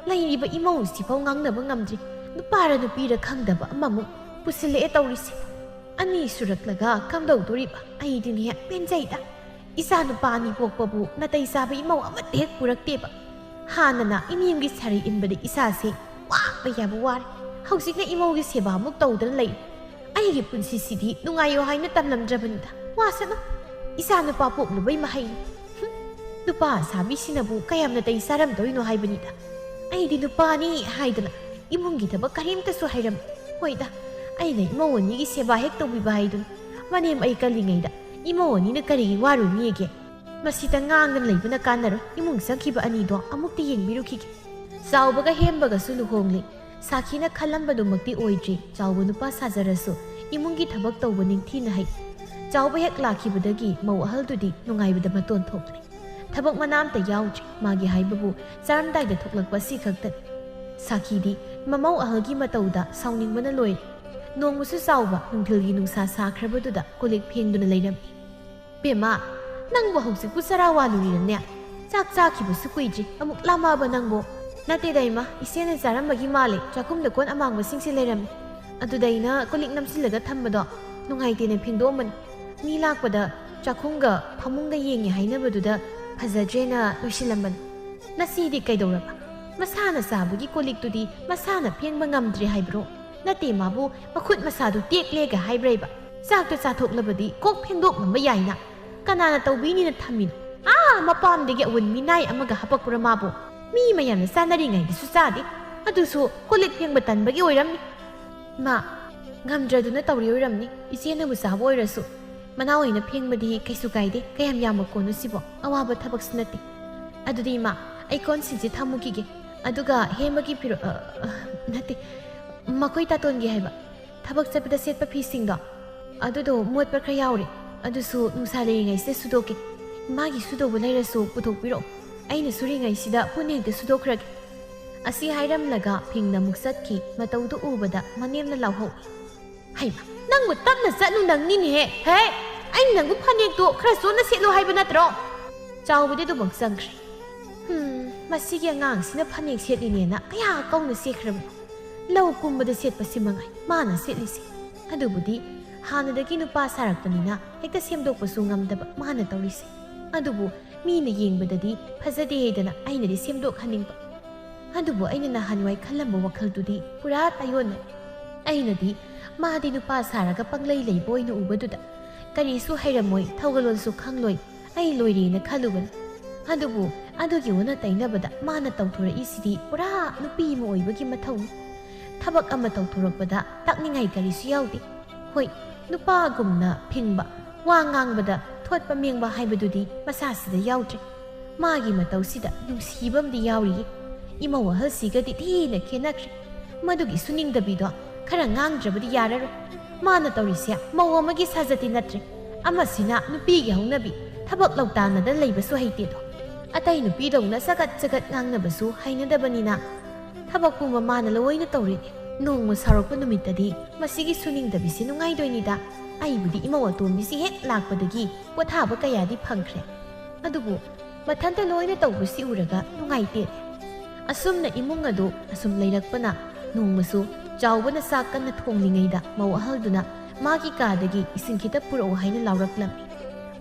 ꯂꯩꯔꯤꯕ ꯏꯃꯧꯁꯤꯐꯥꯎ ꯉꯥꯡꯅꯕ ꯉꯝꯗ꯭ꯔꯤ꯫ ꯅꯨꯄꯥꯔ ꯅꯨꯄꯤꯔ ꯈꯪꯗꯕ ꯑꯃꯃꯨꯛ ꯄꯨꯁꯤꯜꯂꯛꯑꯦ ꯇꯧꯔꯤꯁꯦ꯫ ꯑꯅꯤ ꯁꯨꯔꯛꯂꯒ ꯀꯝꯗꯧꯗꯣꯔꯤꯕ? ꯑꯩꯗꯤꯅꯦ ꯄꯦꯟꯖꯩꯗ꯫ ꯏꯆꯥ ꯅꯨꯄꯥ ꯑꯅꯤ ꯄꯣꯛꯄꯕꯨ ꯅꯥꯇꯩ ꯆꯥꯕ ꯏꯃꯧ ꯑꯃꯠꯇ ꯍꯦꯛ ꯄꯨꯔꯛꯇꯦꯕ꯫ ꯍꯥꯟꯅꯅ ꯏꯅꯦꯝꯒꯤ ꯁꯥꯔꯩ ꯏꯟꯕꯗ ꯏꯁꯥꯁꯦ ꯋꯥꯕ ꯌꯥꯕ ꯋꯥꯔꯦ꯫ ꯍꯧꯖꯤꯛꯅ ꯏꯃꯧꯒꯤ ꯁꯦꯕꯥ ꯑꯃꯨꯛ ꯇꯧꯗꯅ ꯂꯩ꯫ ꯑꯩꯒꯤ ꯄꯨꯟꯁꯤꯁꯤꯗꯤ ꯅꯨꯡꯉꯥꯏꯌꯣ ꯍꯥꯏꯅ ꯇꯝꯂꯝꯗ꯭ꯔꯕꯅꯤꯗ꯫ ꯋꯥꯁꯅꯨ꯫ ꯏꯆꯥ ꯅꯨꯄꯥ ꯄꯣꯛꯂꯨꯕꯩ ꯃꯍꯩꯅꯤ꯫ ꯍꯨꯝ, ꯅꯨꯄꯥ ꯑꯁꯥꯃꯤꯁꯤꯅꯕꯨ ꯀꯌꯥꯝ ꯅꯥꯇꯩ ꯆꯥꯔꯝꯗꯣꯏꯅꯣ ꯍꯥꯏꯕꯅꯤꯗ꯫ ꯑꯩꯗꯤ ꯅꯨꯄꯥꯅꯤ ꯍꯥꯏꯗꯅ ꯏꯃꯨꯡꯒꯤ ꯊꯕꯛ ꯀꯔꯤꯝꯇꯁꯨ ꯍꯩꯔꯝꯗꯦ꯫ ꯍꯣꯏꯗ, ꯑꯩꯅ ꯏꯃꯧ ꯑꯅꯤꯒꯤ ꯁꯦꯕꯥ ꯍꯦꯛ ꯇꯧꯕꯤꯕ ꯍꯥꯏꯗꯨꯅꯤ꯫ ꯃꯅꯦꯝ ꯑꯩ ꯀꯜꯂꯤꯉꯩꯗ ꯏꯃꯧ ꯑꯅꯤꯅ ꯀꯔꯤꯒꯤ ꯋꯥꯔꯨꯅꯤꯒꯦ? ꯃꯁꯤꯗ ꯉꯥꯡꯗꯅ ꯂꯩꯕꯅ ꯀꯥꯟꯅꯔꯣꯏ꯫ ꯏꯃꯨꯡ ꯆꯪꯈꯤꯕ ꯑꯅꯤꯗꯣ ꯑꯃꯨꯛꯇ ꯌꯦꯡꯕꯤꯔꯨꯈꯤꯒꯦ꯫ ꯆꯥꯎꯕꯒ ꯍꯦꯝꯕꯒꯁꯨ ꯂꯨꯍꯣꯡꯂꯦ꯫ ꯁꯥꯈꯤꯅ ꯈꯜꯂꯝꯕꯗꯨꯃꯛꯇꯤ ꯑꯣꯏꯗ꯭ꯔꯤ꯫ ꯆꯥꯎꯕ ꯅꯨꯄꯥ ꯁꯥꯖꯔꯁꯨ ꯏꯃꯨꯡꯒꯤ ꯊꯕꯛ ꯇꯧꯕ ꯅꯤꯡꯊꯤꯅ ꯍꯩ꯫ ꯆꯥꯎꯕ ꯍꯦꯛ ꯂꯥꯛꯈꯤꯕꯗꯒꯤ ꯃꯧ ꯑꯍꯜꯗꯨꯗꯤ ꯅꯨꯡꯉꯥꯏꯕꯗ ꯃꯇꯣꯟ ꯊꯣꯛꯂꯦ꯫ ꯊꯕꯛ ꯃꯅꯥ ꯑꯝꯇ ꯌꯥꯎꯗ꯭ꯔꯤ꯫ ꯃꯥꯒꯤ ꯍꯥꯏꯕꯕꯨ ꯆꯥꯔꯝꯗꯥꯏꯗ ꯊꯣꯛꯂꯛꯄ ꯑꯁꯤ ꯈꯛꯇꯅꯤ꯫ ꯁꯥꯈꯤꯗꯤ ꯃꯃꯧ ꯑꯍꯜꯒꯤ ꯃꯇꯧꯗ ꯁꯥꯎꯅꯤꯡꯕꯅ ꯂꯣꯏꯔꯦ꯫ ꯅꯣꯡꯃꯁꯨ ꯆꯥꯎꯕ ꯅꯨꯡꯊꯤꯜꯒꯤ ꯅꯨꯡꯁꯥ ꯁꯥꯈ꯭ꯔꯕꯗꯨꯗ ꯀꯣꯜꯂꯤꯛ ꯐꯦꯡꯗꯨꯅ ꯂꯩꯔꯝꯃꯤ꯫ "ꯕꯦꯝꯃ, ꯅꯪꯕꯨ ꯍꯧꯖꯤꯛꯄꯨ ꯆꯔꯥ ꯋꯥꯜꯂꯨꯔꯤꯔꯅꯦ? ꯆꯥꯛ ꯆꯥꯈꯤꯕꯁꯨ ꯀꯨꯏꯗ꯭ꯔꯤ, ꯑꯃꯨꯛ ꯂꯥꯝꯃꯛꯑꯕ ꯅꯪꯕꯨ?" "ꯅꯠꯇꯦꯗ ꯏꯃꯥ, ꯏꯆꯦꯅ ꯆꯥꯔꯝꯕꯒꯤ ꯃꯥꯜꯂꯦ, ꯆꯥꯛꯈꯨꯝꯗ ꯀꯣꯟ ꯑꯃꯥꯡꯕꯁꯤꯡꯁꯦ ꯂꯩꯔꯝꯃꯤ꯫ ꯑꯗꯨꯗ ꯑꯩꯅ ꯀꯣꯜꯂꯤꯛ ꯅꯝꯁꯤꯜꯂꯒ ꯊꯝꯕꯗꯣ ꯅꯨꯡꯉꯥꯏꯇꯦꯅ ꯐꯦꯡꯗꯣꯛꯑꯝꯕꯅꯤ꯫ ꯃꯤ ꯂꯥꯛꯄꯗ ꯆꯥꯛꯈꯨꯝꯒ ꯐꯃꯨꯡꯒ ꯌꯦꯡꯉꯦ ꯍꯥꯏꯅꯕꯗꯨꯗ ꯐꯖꯗ꯭ꯔꯦꯅ ꯂꯣꯏꯁꯤꯜꯂꯝꯕꯅꯤ꯫ ꯅꯁꯤꯗꯤ ꯀꯩꯗꯧꯔꯕ? ꯃꯁꯥꯅ ꯆꯥꯕꯒꯤ ꯀꯣꯜꯂꯤꯛꯇꯨꯗꯤ ꯃꯁꯥꯅ ꯐꯦꯡꯕ ꯉꯝꯗ꯭ꯔꯦ ꯍꯥꯏꯕ꯭ꯔꯣ? ꯅꯠꯇꯦ, ꯃꯥꯕꯨ ꯃꯈꯨꯠ ꯃꯁꯥꯗꯨ ꯇꯦꯛꯂꯦꯒ ꯍꯥꯏꯕ꯭ꯔꯩꯕ? ꯆꯥꯛꯇꯣ ꯆꯥꯊꯣꯛꯂꯕꯗꯤ ꯀꯣꯛ ꯐꯦꯡꯗꯣꯛꯂꯝꯕ ꯌꯥꯏꯅ꯫ ꯀꯅꯥꯅ ꯇꯧꯕꯤꯅꯤꯅ ꯊꯝꯃꯤꯅꯣ? ꯑꯥ, ꯃꯄꯥꯝꯗꯒꯤ ꯑꯋꯨꯟ ꯃꯤꯅꯥꯏ ꯑꯃꯒ ꯍꯥꯄꯛꯄ꯭ꯔꯥ ꯃꯥꯕꯨ? ꯃꯤ ꯃꯌꯥꯝꯅ ꯆꯥꯅꯔꯤꯉꯩꯗꯁꯨ ꯆꯥꯗꯦ꯫ ꯑꯗꯨꯁꯨ ꯀꯣꯜ ꯂꯤꯛ ꯐꯦꯡꯕ ꯇꯟꯕꯒꯤ ꯑꯣꯏꯔꯝꯅꯤ꯫ ꯃꯥ ꯉꯝꯗ꯭ꯔꯗꯨꯅ ꯇꯧꯔꯤ ꯑꯣꯏꯔꯝꯅꯤ꯫ ꯏꯆꯦꯅꯕꯨ ꯆꯥꯕ ꯑꯣꯏꯔꯁꯨ ꯃꯅꯥꯎ ꯑꯣꯏꯅ ꯐꯦꯡꯕꯗꯤ ꯀꯩꯁꯨ ꯀꯥꯏꯗꯦ꯫ ꯀꯌꯥꯝ ꯌꯥꯝꯕ ꯀꯣꯟꯅꯣ ꯁꯤꯕꯣ? ꯑꯋꯥꯕ ꯊꯕꯛꯁꯨ ꯅꯠꯇꯦ꯫ ꯑꯗꯨꯗꯤ ꯏꯃꯥ, ꯑꯩ ꯀꯣꯟꯁꯤꯡꯁꯦ ꯊꯝꯃꯨꯈꯤꯒꯦ꯫ ꯑꯗꯨꯒ ꯍꯦꯃꯒꯤ ꯐꯤꯔꯣ-, ꯑ, ꯑ, ꯅꯠꯇꯦ, ꯃꯈꯣꯏ ꯇꯥꯇꯣꯟꯒꯤ ꯍꯥꯏꯕ꯫ ꯊꯕꯛ ꯆꯠꯄꯗ ꯁꯦꯠꯄ ꯐꯤꯁꯤꯡꯗꯣ, ꯑꯗꯨꯗꯣ ꯃꯣꯠꯄ ꯈꯔ ꯌꯥꯎꯔꯦ꯫ ꯑꯗꯨꯁꯨ ꯅꯨꯡꯁꯥ ꯂꯩꯔꯤꯉꯩꯁꯤꯗ ꯁꯨꯗꯣꯛꯀꯦ꯫ ꯏꯃꯥꯒꯤ ꯁꯨꯗꯧꯕ ꯂꯩꯔꯁꯨ ꯄꯨꯊꯣꯛꯄꯤꯔꯛꯑꯣ꯫ ꯑꯩꯅ ꯁꯨꯔꯤꯉꯩꯁꯤꯗ ꯄꯨꯟꯅ ꯍꯦꯛꯇ ꯁꯨꯗꯣꯛꯈ꯭ꯔꯒꯦ꯫ ꯑꯁꯤ ꯍꯥꯏꯔꯝꯂꯒ ꯐꯤꯡꯅ ꯑꯃꯨꯛ ꯆꯠꯈꯤ꯫ ꯃꯇꯧꯗꯨ ꯎꯕꯗ ꯃꯅꯦꯝꯅ ꯂꯥꯎꯍꯧꯏ꯫ "ꯍꯩꯃꯥ, ꯅꯪꯕꯨ ꯇꯞꯅ ꯆꯠꯂꯨ ꯅꯪꯅꯤꯅꯦꯍꯦ! ꯍꯦ! ꯑꯩꯅ ꯅꯪꯕꯨ ꯐꯅꯦꯛꯇꯣ ꯈꯔ ꯆꯣꯟꯅ ꯁꯦꯠꯂꯨ ꯍꯥꯏꯕ ꯅꯠꯇ꯭ꯔꯣ?" ꯆꯥꯎꯕꯗꯤ ꯑꯗꯨꯃꯛ ꯆꯪꯈ꯭ꯔꯦ꯫ "ꯍꯨꯝ, ꯃꯁꯤꯒꯤ ꯑꯉꯥꯡꯁꯤꯅ ꯐꯅꯦꯛ ꯁꯦꯠꯂꯤꯅꯦꯅ ꯀꯌꯥ ꯀꯧꯅ ꯁꯦꯠꯈ꯭ꯔꯕꯅꯣ꯫ ꯂꯧ ꯀꯨꯝꯕꯗ ꯁꯦꯠꯄꯁꯤ ꯃꯉꯥꯏ ꯃꯥꯅ ꯁꯦꯠꯂꯤꯁꯦ꯫ ꯑꯗꯨꯕꯨꯗꯤ ꯍꯥꯟꯅꯗꯒꯤ ꯅꯨꯄꯥ ꯁꯥꯔꯛꯄꯅꯤꯅ ꯍꯦꯛꯇ ꯁꯦꯝꯗꯣꯛꯄꯁꯨ ꯉꯝꯗꯕ ꯃꯥꯅ ꯇꯧꯔꯤꯁꯦ꯫ ꯑꯗꯨꯕꯨ ꯃꯤꯅ ꯌꯦꯡꯕꯗꯗꯤ ꯐꯖꯗꯦ ꯍꯥꯏꯗꯅ ꯑꯩꯅꯗꯤ ꯁꯦꯝꯗꯣꯛꯍꯟꯅꯤꯡꯕ꯫ ꯑꯗꯨꯕꯨ ꯑꯩꯅ ꯅꯍꯥꯟꯋꯥꯏ ꯈꯜꯂꯝꯕ ꯋꯥꯈꯜꯗꯨꯗꯤ ꯄꯨꯔꯥ ꯇꯥꯏꯌꯣꯟꯅꯔꯦ꯫ ꯑꯩꯅꯗꯤ ꯃꯥꯗꯤ ꯅꯨꯄꯥ ꯁꯥꯔꯒ ꯄꯪꯂꯩ ꯂꯩꯕ ꯑꯣꯏꯅ ꯎꯕꯗꯨꯗ ꯀꯔꯤꯁꯨ ꯍꯩꯔꯝꯃꯣꯏ, ꯊꯧꯒꯜꯂꯣꯟꯁꯨ ꯈꯪꯂꯣꯏ, ꯑꯩ ꯂꯣꯏꯔꯦꯅ ꯈꯜꯂꯨꯕꯅꯤ꯫ ꯑꯗꯨꯕꯨ ꯑꯗꯨꯒꯤ ꯑꯣꯟꯅ ꯇꯩꯅꯕꯗ ꯃꯥꯅ ꯇꯧꯊꯣꯔꯛꯏꯁꯤꯗꯤ ꯄꯨꯔꯥ ꯅꯨꯄꯤ ꯑꯃ ꯑꯣꯏꯕꯒꯤ ꯃꯊꯧꯅꯤ꯫ ꯊꯕꯛ ꯑꯃ ꯇꯧꯊꯣꯔꯛꯄꯗ ꯇꯥꯛꯅꯤꯡꯉꯥꯏ ꯀꯔꯤꯁꯨ ꯌꯥꯎꯗꯦ꯫ ꯍꯣꯏ, ꯅꯨꯄꯥꯒꯨꯝꯅ ꯐꯤꯡꯕ, ꯋꯥ ꯉꯥꯡꯕꯗ ꯊꯣꯠꯄ ꯃꯦꯡꯕ ꯍꯥꯏꯕꯗꯨꯗꯤ ꯃꯁꯥꯁꯤꯗ ꯌꯥꯎꯗ꯭ꯔꯦ꯫ ꯃꯥꯒꯤ ꯃꯇꯧꯁꯤꯗ ꯅꯨꯡꯁꯤꯕ ꯑꯃꯗꯤ ꯌꯥꯎꯔꯤꯌꯦ꯫ ꯏꯃꯧ ꯑꯍꯜꯁꯤꯒꯗꯤ ꯊꯤꯅ ꯈꯦꯠꯅꯈ꯭ꯔꯦ꯫ ꯃꯗꯨꯒꯤ ꯁꯨꯅꯤꯡꯗꯕꯤꯗꯣ ꯈꯔ ꯉꯥꯡꯗ꯭ꯔꯕꯗꯤ ꯌꯥꯔꯔꯣꯏ꯫ ꯃꯥꯅ ꯇꯧꯔꯤꯁꯦ ꯃꯧ ꯑꯃꯒꯤ ꯁꯥꯖꯠꯇꯤ ꯅꯠꯇ꯭ꯔꯦ꯫ ꯑꯃꯁꯤꯅ ꯅꯨꯄꯤꯒꯤ ꯍꯧꯅꯕꯤ ꯊꯕꯛ ꯂꯧꯇꯥꯅꯗ ꯂꯩꯕꯁꯨ ꯍꯩꯇꯦꯗꯣ꯫ ꯑꯇꯩ ꯅꯨꯄꯤꯗꯧꯅ ꯆꯒꯠ ꯆꯒꯠ ꯉꯥꯡꯅꯕꯁꯨ ꯍꯩꯅꯗꯕꯅꯤꯅ ꯊꯕꯛ ꯄꯨꯝꯕ ꯃꯥꯅ ꯂꯣꯏꯅ ꯇꯧꯔꯤꯅꯦ꯫ ꯅꯣꯡꯃ ꯁꯥꯎꯔꯛꯄ ꯅꯨꯃꯤꯠꯇꯗꯤ ꯃꯁꯤꯒꯤ ꯁꯨꯅꯤꯡꯗꯕꯤꯁꯦ ꯅꯨꯡꯉꯥꯏꯗꯣꯏꯅꯤꯗ꯫ ꯑꯩꯕꯨꯗꯤ ꯏꯃꯧ ꯑꯇꯣꯝꯕꯤꯁꯤ ꯍꯦꯛ ꯂꯥꯛꯄꯗꯒꯤ ꯄꯣꯊꯥꯕ ꯀꯌꯥꯗꯤ ꯐꯪꯈ꯭ꯔꯦ꯫ ꯑꯗꯨꯕꯨ ꯃꯊꯟꯇ ꯂꯣꯏꯅ ꯇꯧꯕꯁꯤ ꯎꯔꯒ ꯅꯨꯡꯉꯥꯏꯇꯦ꯫ ꯑꯁꯨꯝꯅ ꯏꯃꯨꯡ ꯑꯗꯨ ꯑꯁꯨꯝ ꯂꯩꯔꯛꯄꯅ ꯅꯣꯡꯃꯁꯨ ꯆꯥꯎꯕꯅ ꯆꯥꯛ ꯀꯟꯅ ꯊꯣꯡꯂꯤꯉꯩꯗ ꯃꯧ ꯑꯍꯜꯗꯨꯅ ꯃꯥꯒꯤ ꯀꯥꯗꯒꯤ ꯏꯁꯤꯡ ꯈꯤꯇ ꯄꯨꯔꯛꯎ ꯍꯥꯏꯅ ꯂꯥꯎꯔꯛꯂꯝꯃꯤ꯫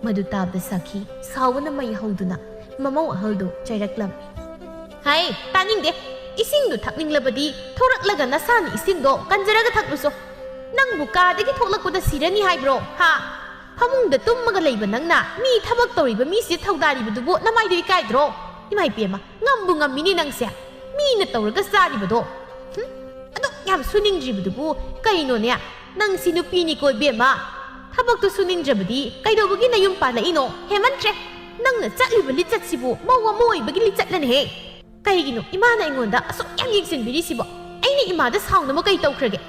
ꯃꯗꯨ ꯇꯥꯕꯗ ꯁꯥꯈꯤ ꯁꯥꯎꯕꯅ ꯃꯩ ꯍꯧꯗꯨꯅ ꯃꯃꯧ ꯑꯍꯜꯗꯨ ꯆꯩꯔꯛꯂꯝꯃꯤ꯫ "ꯍꯥꯏ, ꯇꯥꯅꯤꯡꯗꯦ! ꯏꯁꯤꯡꯗꯨ ꯊꯛꯅꯤꯡꯂꯕꯗꯤ ꯊꯣꯔꯛꯂꯒ ꯅꯁꯥꯅ ꯏꯁꯤꯡꯗꯣ ꯀꯟꯖꯔꯒ ꯊꯛꯂꯨꯆꯣ꯫ ꯅꯪꯕꯨ ꯀꯥꯗꯒꯤ ꯊꯣꯛꯂꯛꯄꯗ ꯁꯤꯔꯅꯤ ꯍꯥꯏꯕ꯭ꯔꯣ? ꯍꯥ? ꯐꯃꯨꯡꯗ ꯇꯨꯝꯃꯒ ꯂꯩꯕ ꯅꯪꯅ ꯃꯤ ꯊꯕꯛ ꯇꯧꯔꯤꯕ ꯃꯤꯁꯤꯗ ꯊꯧꯗꯥꯔꯤꯕꯗꯨꯕꯨ ꯅꯃꯥꯏꯗꯨ ꯏꯀꯥꯏꯗ꯭ꯔꯣ? ꯏꯃꯥ ꯏꯄꯦꯝꯃ, ꯉꯝꯕꯨ ꯉꯝꯃꯤꯅꯦ ꯅꯪꯁꯦ꯫ ꯃꯤꯅ ꯇꯧꯔꯒ ꯆꯥꯔꯤꯕꯗꯣ꯫ ꯍꯨꯝ? ꯑꯗꯨꯛ ꯌꯥꯝ ꯁꯨꯅꯤꯡꯗ꯭ꯔꯤꯕꯗꯨꯕꯨ ꯀꯩꯅꯣꯅꯦ? ꯅꯪꯁꯤ ꯅꯨꯄꯤꯅꯤꯀꯣ ꯏꯕꯦꯝꯃ꯫ ꯊꯕꯛꯇꯨ ꯁꯨꯅꯤꯡꯗ꯭ꯔꯕꯗꯤ ꯀꯩꯗꯧꯕꯒꯤ ꯅꯌꯨꯝ ꯄꯥꯜꯂꯛꯏꯅꯣ? ꯍꯦꯃꯟꯇ꯭ꯔꯦ! ꯅꯪꯅ ꯆꯠꯂꯤꯕ ꯂꯤꯆꯠꯁꯤꯕꯨ ꯃꯧ ꯑꯃ ꯑꯣꯏꯕꯒꯤ ꯂꯤꯆꯠꯂꯅꯦꯍꯦ꯫ ꯀꯩꯒꯤꯅꯣ ꯏꯃꯥꯅ ꯑꯩꯉꯣꯟꯗ ꯑꯁꯨꯛ ꯌꯥꯝ ꯌꯦꯡꯁꯤꯟꯕꯤꯔꯤꯁꯤꯕꯣ? ꯑꯩꯅ ꯏꯃꯥꯗ ꯁꯥꯎꯅꯕ ꯀꯩ ꯇꯧꯈ꯭ꯔꯒꯦ?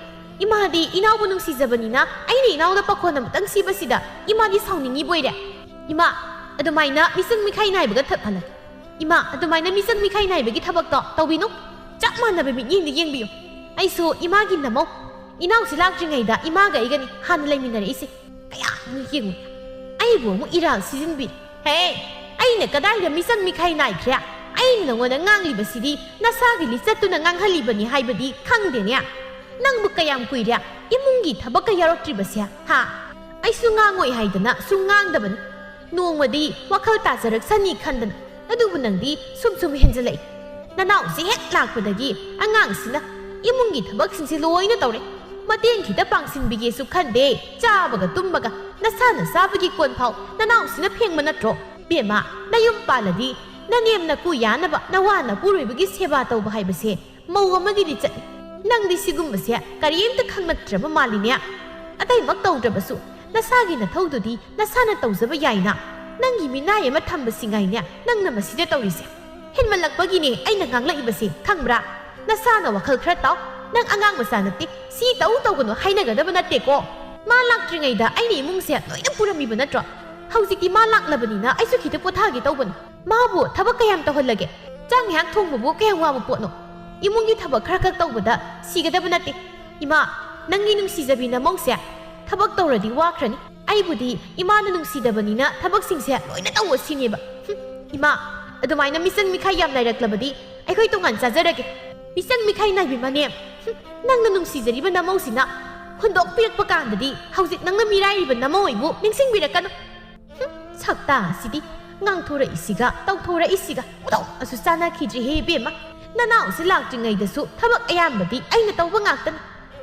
ꯏꯃꯥꯗꯤ ꯏꯅꯥꯎꯕꯨ ꯅꯨꯡꯁꯤꯖꯕꯅꯤꯅ ꯑꯩꯅ ꯏꯅꯥꯎꯗ ꯄꯥꯈꯣꯟ ꯑꯃꯇꯪ ꯁꯤꯕꯁꯤꯗ ꯏꯃꯥꯗꯤ ꯁꯥꯎꯅꯤꯡꯉꯤꯕꯣꯏꯔꯦ? ꯏꯃꯥ, ꯑꯗꯨꯃꯥꯏꯅ ꯃꯤꯆꯪ ꯃꯤꯈꯥꯏ ꯅꯥꯏꯕꯒ ꯊꯠꯍꯜꯂꯒꯦ꯫ ꯏꯃꯥ, ꯑꯗꯨꯃꯥꯏꯅ ꯃꯤꯆꯪ ꯃꯤꯈꯥꯏ ꯅꯥꯏꯕꯒꯤ ꯊꯕꯛꯇꯣ ꯇꯧꯕꯤꯅꯨ꯫ ꯆꯞ ꯃꯥꯟꯅꯕ ꯃꯤꯠꯌꯦꯡꯗ ꯌꯦꯡꯕꯤꯌꯨ꯫ ꯑꯩꯁꯨ ꯏꯃꯥꯒꯤ ꯅꯃꯧ꯫ ꯏꯅꯥꯎꯁꯤ ꯂꯥꯛꯇ꯭ꯔꯤꯉꯩꯗ ꯏꯃꯥꯒ ꯑꯩꯒꯅꯤ ꯍꯥꯟꯅ ꯂꯩꯃꯤꯟꯅꯔꯛꯏꯁꯦ꯫ ꯀꯌꯥꯃꯨꯛ ꯌꯦꯡꯉꯨ꯫ ꯑꯩꯕꯨ ꯑꯃꯨꯛ ꯏꯔꯥꯜ ꯁꯤꯖꯤꯟꯕꯤꯔꯤ꯫ ꯍꯦ, ꯑꯩꯅ ꯀꯗꯥꯏꯗ ꯃꯤꯆꯪ ꯃꯤꯈꯥꯏ ꯅꯥꯏꯈ꯭ꯔꯦ? ꯑꯩꯅ ꯅꯉꯣꯟꯗ ꯉꯥꯡꯂꯤꯕꯁꯤꯗꯤ ꯅꯁꯥꯒꯤ ꯂꯤꯆꯠꯇꯨꯅ ꯉꯥꯡꯍꯜꯂꯤꯕꯅꯤ ꯍꯥꯏꯕꯗꯤ ꯈꯪꯗꯦꯅꯦ? ꯅꯪꯕꯨ ꯀꯌꯥꯝ ꯀꯨꯏꯔꯦ ꯏꯃꯨꯡꯒꯤ ꯊꯕꯛꯀ ꯌꯥꯎꯔꯛꯇ꯭ꯔꯤꯕꯁꯦ? ꯍꯥ? ꯑꯩꯁꯨ ꯉꯥꯡꯉꯣꯏ ꯍꯥꯏꯗꯅ ꯁꯨꯝ ꯉꯥꯡꯗꯕꯅꯤ꯫ ꯅꯣꯡꯃꯗꯤ ꯋꯥꯈꯜ ꯇꯥꯖꯔꯛꯁꯅꯤ ꯈꯟꯗꯅ꯫ ꯑꯗꯨꯕꯨ ꯅꯪꯗꯤ ꯁꯨꯝ ꯁꯨꯝ ꯍꯦꯟꯖꯜꯂꯛꯏ꯫ ꯅꯅꯥꯎꯁꯤ ꯍꯦꯛ ꯂꯥꯛꯄꯗꯒꯤ ꯑꯉꯥꯡꯁꯤꯅ ꯏꯃꯨꯡꯒꯤ ꯊꯕꯛꯁꯤꯡꯁꯦ ꯂꯣꯏꯅ ꯇꯧꯔꯦ꯫ ꯃꯇꯦꯡ ꯈꯤꯇ ꯄꯥꯡꯁꯤꯟꯕꯤꯒꯦꯁꯨ ꯈꯟꯗꯦ꯫ ꯆꯥꯕꯒ ꯇꯨꯝꯕꯒ ꯅꯁꯥꯅ ꯆꯥꯕꯒꯤ ꯀꯣꯟ ꯐꯥꯎ ꯅꯅꯥꯎꯁꯤꯅ ꯐꯦꯡꯕ ꯅꯠꯇ꯭ꯔꯣ? ꯕꯦꯝꯃ, ꯅꯌꯨꯝ ꯄꯥꯜꯂꯗꯤ ꯅꯅꯦꯝ ꯅꯀꯨ ꯌꯥꯅꯕ ꯅꯋꯥ ꯅꯄꯨꯔꯣꯏꯕꯒꯤ ꯁꯦꯕꯥ ꯇꯧꯕ ꯍꯥꯏꯕꯁꯦ ꯃꯧ ꯑꯃꯒꯤ ꯂꯤꯆꯠꯅꯤ꯫ ꯅꯪꯗꯤ ꯁꯤꯒꯨꯝꯕꯁꯦ ꯀꯔꯤꯝꯇ ꯈꯪꯂꯛꯇ꯭ꯔꯕ ꯃꯥꯜꯂꯤꯅꯦ꯫ ꯑꯇꯩꯃꯛ ꯇꯧꯗ꯭ꯔꯕꯁꯨ ꯅꯁꯥꯒꯤ ꯅꯊꯧꯗꯨꯗꯤ ꯅꯁꯥꯅ ꯇꯧꯖꯕ ꯌꯥꯏꯅ꯫ ꯅꯪꯒꯤ ꯃꯤꯅꯥꯏ ꯑꯃ ꯊꯝꯕꯁꯤ ꯉꯥꯏꯅꯦ ꯅꯪꯅ ꯃꯁꯤꯗ ꯇꯧꯔꯤꯁꯦ꯫ ꯍꯦꯟꯃꯜꯂꯛꯄꯒꯤꯅꯦ ꯑꯩꯅ ꯉꯥꯡꯂꯛꯏꯕꯁꯦ, ꯈꯪꯕ꯭ꯔꯥ? ꯅꯁꯥꯅ ꯋꯥꯈꯜ ꯈꯔ ꯇꯥꯎ꯫ ꯅꯪ ꯑꯉꯥꯡ ꯃꯆꯥ ꯅꯠꯇꯦ꯫ ꯁꯤ ꯇꯧ ꯇꯧꯒꯅꯨ ꯍꯥꯏꯅꯒꯗꯕ ꯅꯠꯇꯦꯀꯣ꯫ ꯃꯥ ꯂꯥꯛꯇ꯭ꯔꯤꯉꯩꯗ ꯑꯩꯅ ꯏꯃꯨꯡꯁꯦ ꯂꯣꯏꯅ ꯄꯨꯔꯝꯃꯤꯕ ꯅꯠꯇ꯭ꯔꯣ? ꯍꯧꯖꯤꯛꯇꯤ ꯃꯥ ꯂꯥꯛꯂꯕꯅꯤꯅ ꯑꯩꯁꯨ ꯈꯤꯇ ꯄꯣꯊꯥꯒꯦ ꯇꯧꯕꯅꯤ꯫ ꯃꯥꯕꯨ ꯊꯕꯛ ꯀꯌꯥꯝ ꯇꯧꯍꯜꯂꯒꯦ? ꯆꯥꯛ ꯉꯥꯏꯍꯥꯛ ꯊꯣꯡꯕꯕꯨ ꯀꯌꯥꯝ ꯋꯥꯕ ꯄꯣꯠꯅꯣ? ꯏꯃꯨꯡꯒꯤ ꯊꯕꯛ ꯈꯔ ꯈꯛ ꯇꯧꯕꯗ ꯁꯤꯒꯗꯕ ꯅꯠꯇꯦ꯫ ꯏꯃꯥ, ꯅꯪꯒꯤ ꯅꯨꯡꯁꯤꯖꯕꯤ ꯅꯃꯧꯁꯦ ꯊꯕꯛ ꯇꯧꯔꯗꯤ ꯋꯥꯈ꯭ꯔꯅꯤ꯫ ꯑꯩꯕꯨꯗꯤ ꯏꯃꯥꯅ ꯅꯨꯡꯁꯤꯗꯕꯅꯤꯅ ꯊꯕꯛꯁꯤꯡꯁꯦ ꯂꯣꯏꯅ ꯇꯧꯑꯣ ꯁꯤꯅꯦꯕ꯫ ꯍꯨꯝ, ꯏꯃꯥ, ꯑꯗꯨꯃꯥꯏꯅ ꯃꯤꯆꯪ ꯃꯤꯈꯥꯏ ꯌꯥꯝ ꯅꯥꯏꯔꯛꯂꯕꯗꯤ ꯑꯩꯈꯣꯏ ꯇꯣꯉꯥꯟ ꯆꯥꯖꯔꯒꯦ꯫ ꯃꯤꯆꯪ ꯃꯤꯈꯥꯏ ꯅꯥꯏꯕꯤ ꯃꯅꯦꯝ, ꯍꯨꯝ, ꯅꯪꯅ ꯅꯨꯡꯁꯤꯖꯔꯤꯕ ꯅꯃꯧꯁꯤꯅ ꯍꯨꯟꯗꯣꯛꯄꯤꯔꯛꯄ ꯀꯥꯟꯗꯗꯤ ꯍꯧꯖꯤꯛ ꯅꯪꯅ ꯃꯤꯔꯥꯏꯔꯤꯕ ꯅꯃꯧ ꯑꯩꯕꯨ ꯅꯤꯡꯁꯤꯡꯕꯤꯔꯛꯀꯅꯨ꯫ ꯍꯨꯝ, ꯁꯛꯇꯥꯁꯤꯗꯤ ꯉꯥꯡꯊꯣꯔꯛꯏꯁꯤꯒ ꯇꯧꯊꯣꯔꯛꯏꯁꯤꯒ ꯄꯨꯗꯧ ꯑꯁꯨ ꯆꯥꯟꯅꯈꯤꯗ꯭ꯔꯤꯍꯦ ꯏꯕꯦꯝꯃ꯫ ꯅꯅꯥꯎꯁꯤ ꯂꯥꯛꯇ꯭ꯔꯤꯉꯩꯗꯁꯨ ꯊꯕꯛ ꯑꯌꯥꯝꯕꯗꯤ ꯑꯩꯅ ꯇꯧꯕ ꯉꯥꯛꯇꯅꯤ꯫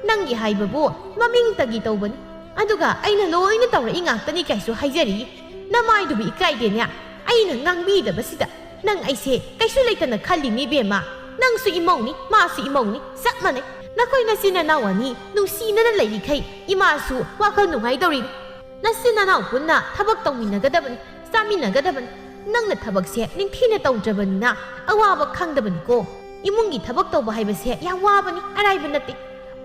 ꯅꯪꯒꯤ ꯍꯥꯏꯕꯕꯨ ꯃꯃꯤꯡꯇꯒꯤ ꯇꯧꯕꯅꯤ꯫ ꯑꯗꯨꯒ ꯑꯩꯅ ꯂꯣꯏꯅ ꯇꯧꯔꯛꯏ ꯉꯥꯛꯇꯅꯤ ꯀꯥꯏꯁꯨ ꯍꯥꯏꯖꯔꯤ꯫ ꯅꯃꯥꯏꯗꯨꯕꯨ ꯏꯀꯥꯏꯗꯦꯅꯦ꯫ ꯑꯩꯅ ꯉꯥꯡꯕꯤꯗꯕꯁꯤꯗ ꯅꯪ ꯑꯩꯁꯦ ꯀꯩꯁꯨ ꯂꯩꯇꯅ ꯈꯜꯂꯤꯅꯤ ꯏꯕꯦꯝꯃ꯫ ꯅꯪꯁꯨ ꯏꯃꯧꯅꯤ, ꯃꯥꯁꯨ ꯏꯃꯧꯅꯤ, ꯆꯞ ꯃꯥꯟꯅꯩ꯫ ꯅꯈꯣꯏ ꯅꯆꯤꯟ ꯅꯅꯥꯎ ꯑꯅꯤ ꯅꯨꯡꯁꯤꯅꯅ ꯂꯩꯔꯤꯈꯩ ꯏꯃꯥꯁꯨ ꯋꯥꯈꯜ ꯅꯨꯡꯉꯥꯏꯗꯧꯔꯤꯅꯤ꯫ ꯅꯆꯤꯟ ꯅꯅꯥꯎ ꯄꯨꯟꯅ ꯊꯕꯛ ꯇꯧꯃꯤꯟꯅꯒꯗꯕꯅꯤ, ꯆꯥꯃꯤꯟꯅꯒꯗꯕꯅꯤ꯫ ꯅꯪꯅ ꯊꯕꯛꯁꯦ ꯅꯤꯡꯊꯤꯅ ꯇꯧꯗ꯭ꯔꯕꯅꯤꯅ ꯑꯋꯥꯕ ꯈꯪꯗꯕꯅꯤꯀꯣ꯫ ꯏꯃꯨꯡꯒꯤ ꯊꯕꯛ ꯇꯧꯕ ꯍꯥꯏꯕꯁꯦ ꯌꯥꯝ ꯋꯥꯕꯅꯤ, ꯑꯔꯥꯏꯕ ꯅꯠꯇꯦ꯫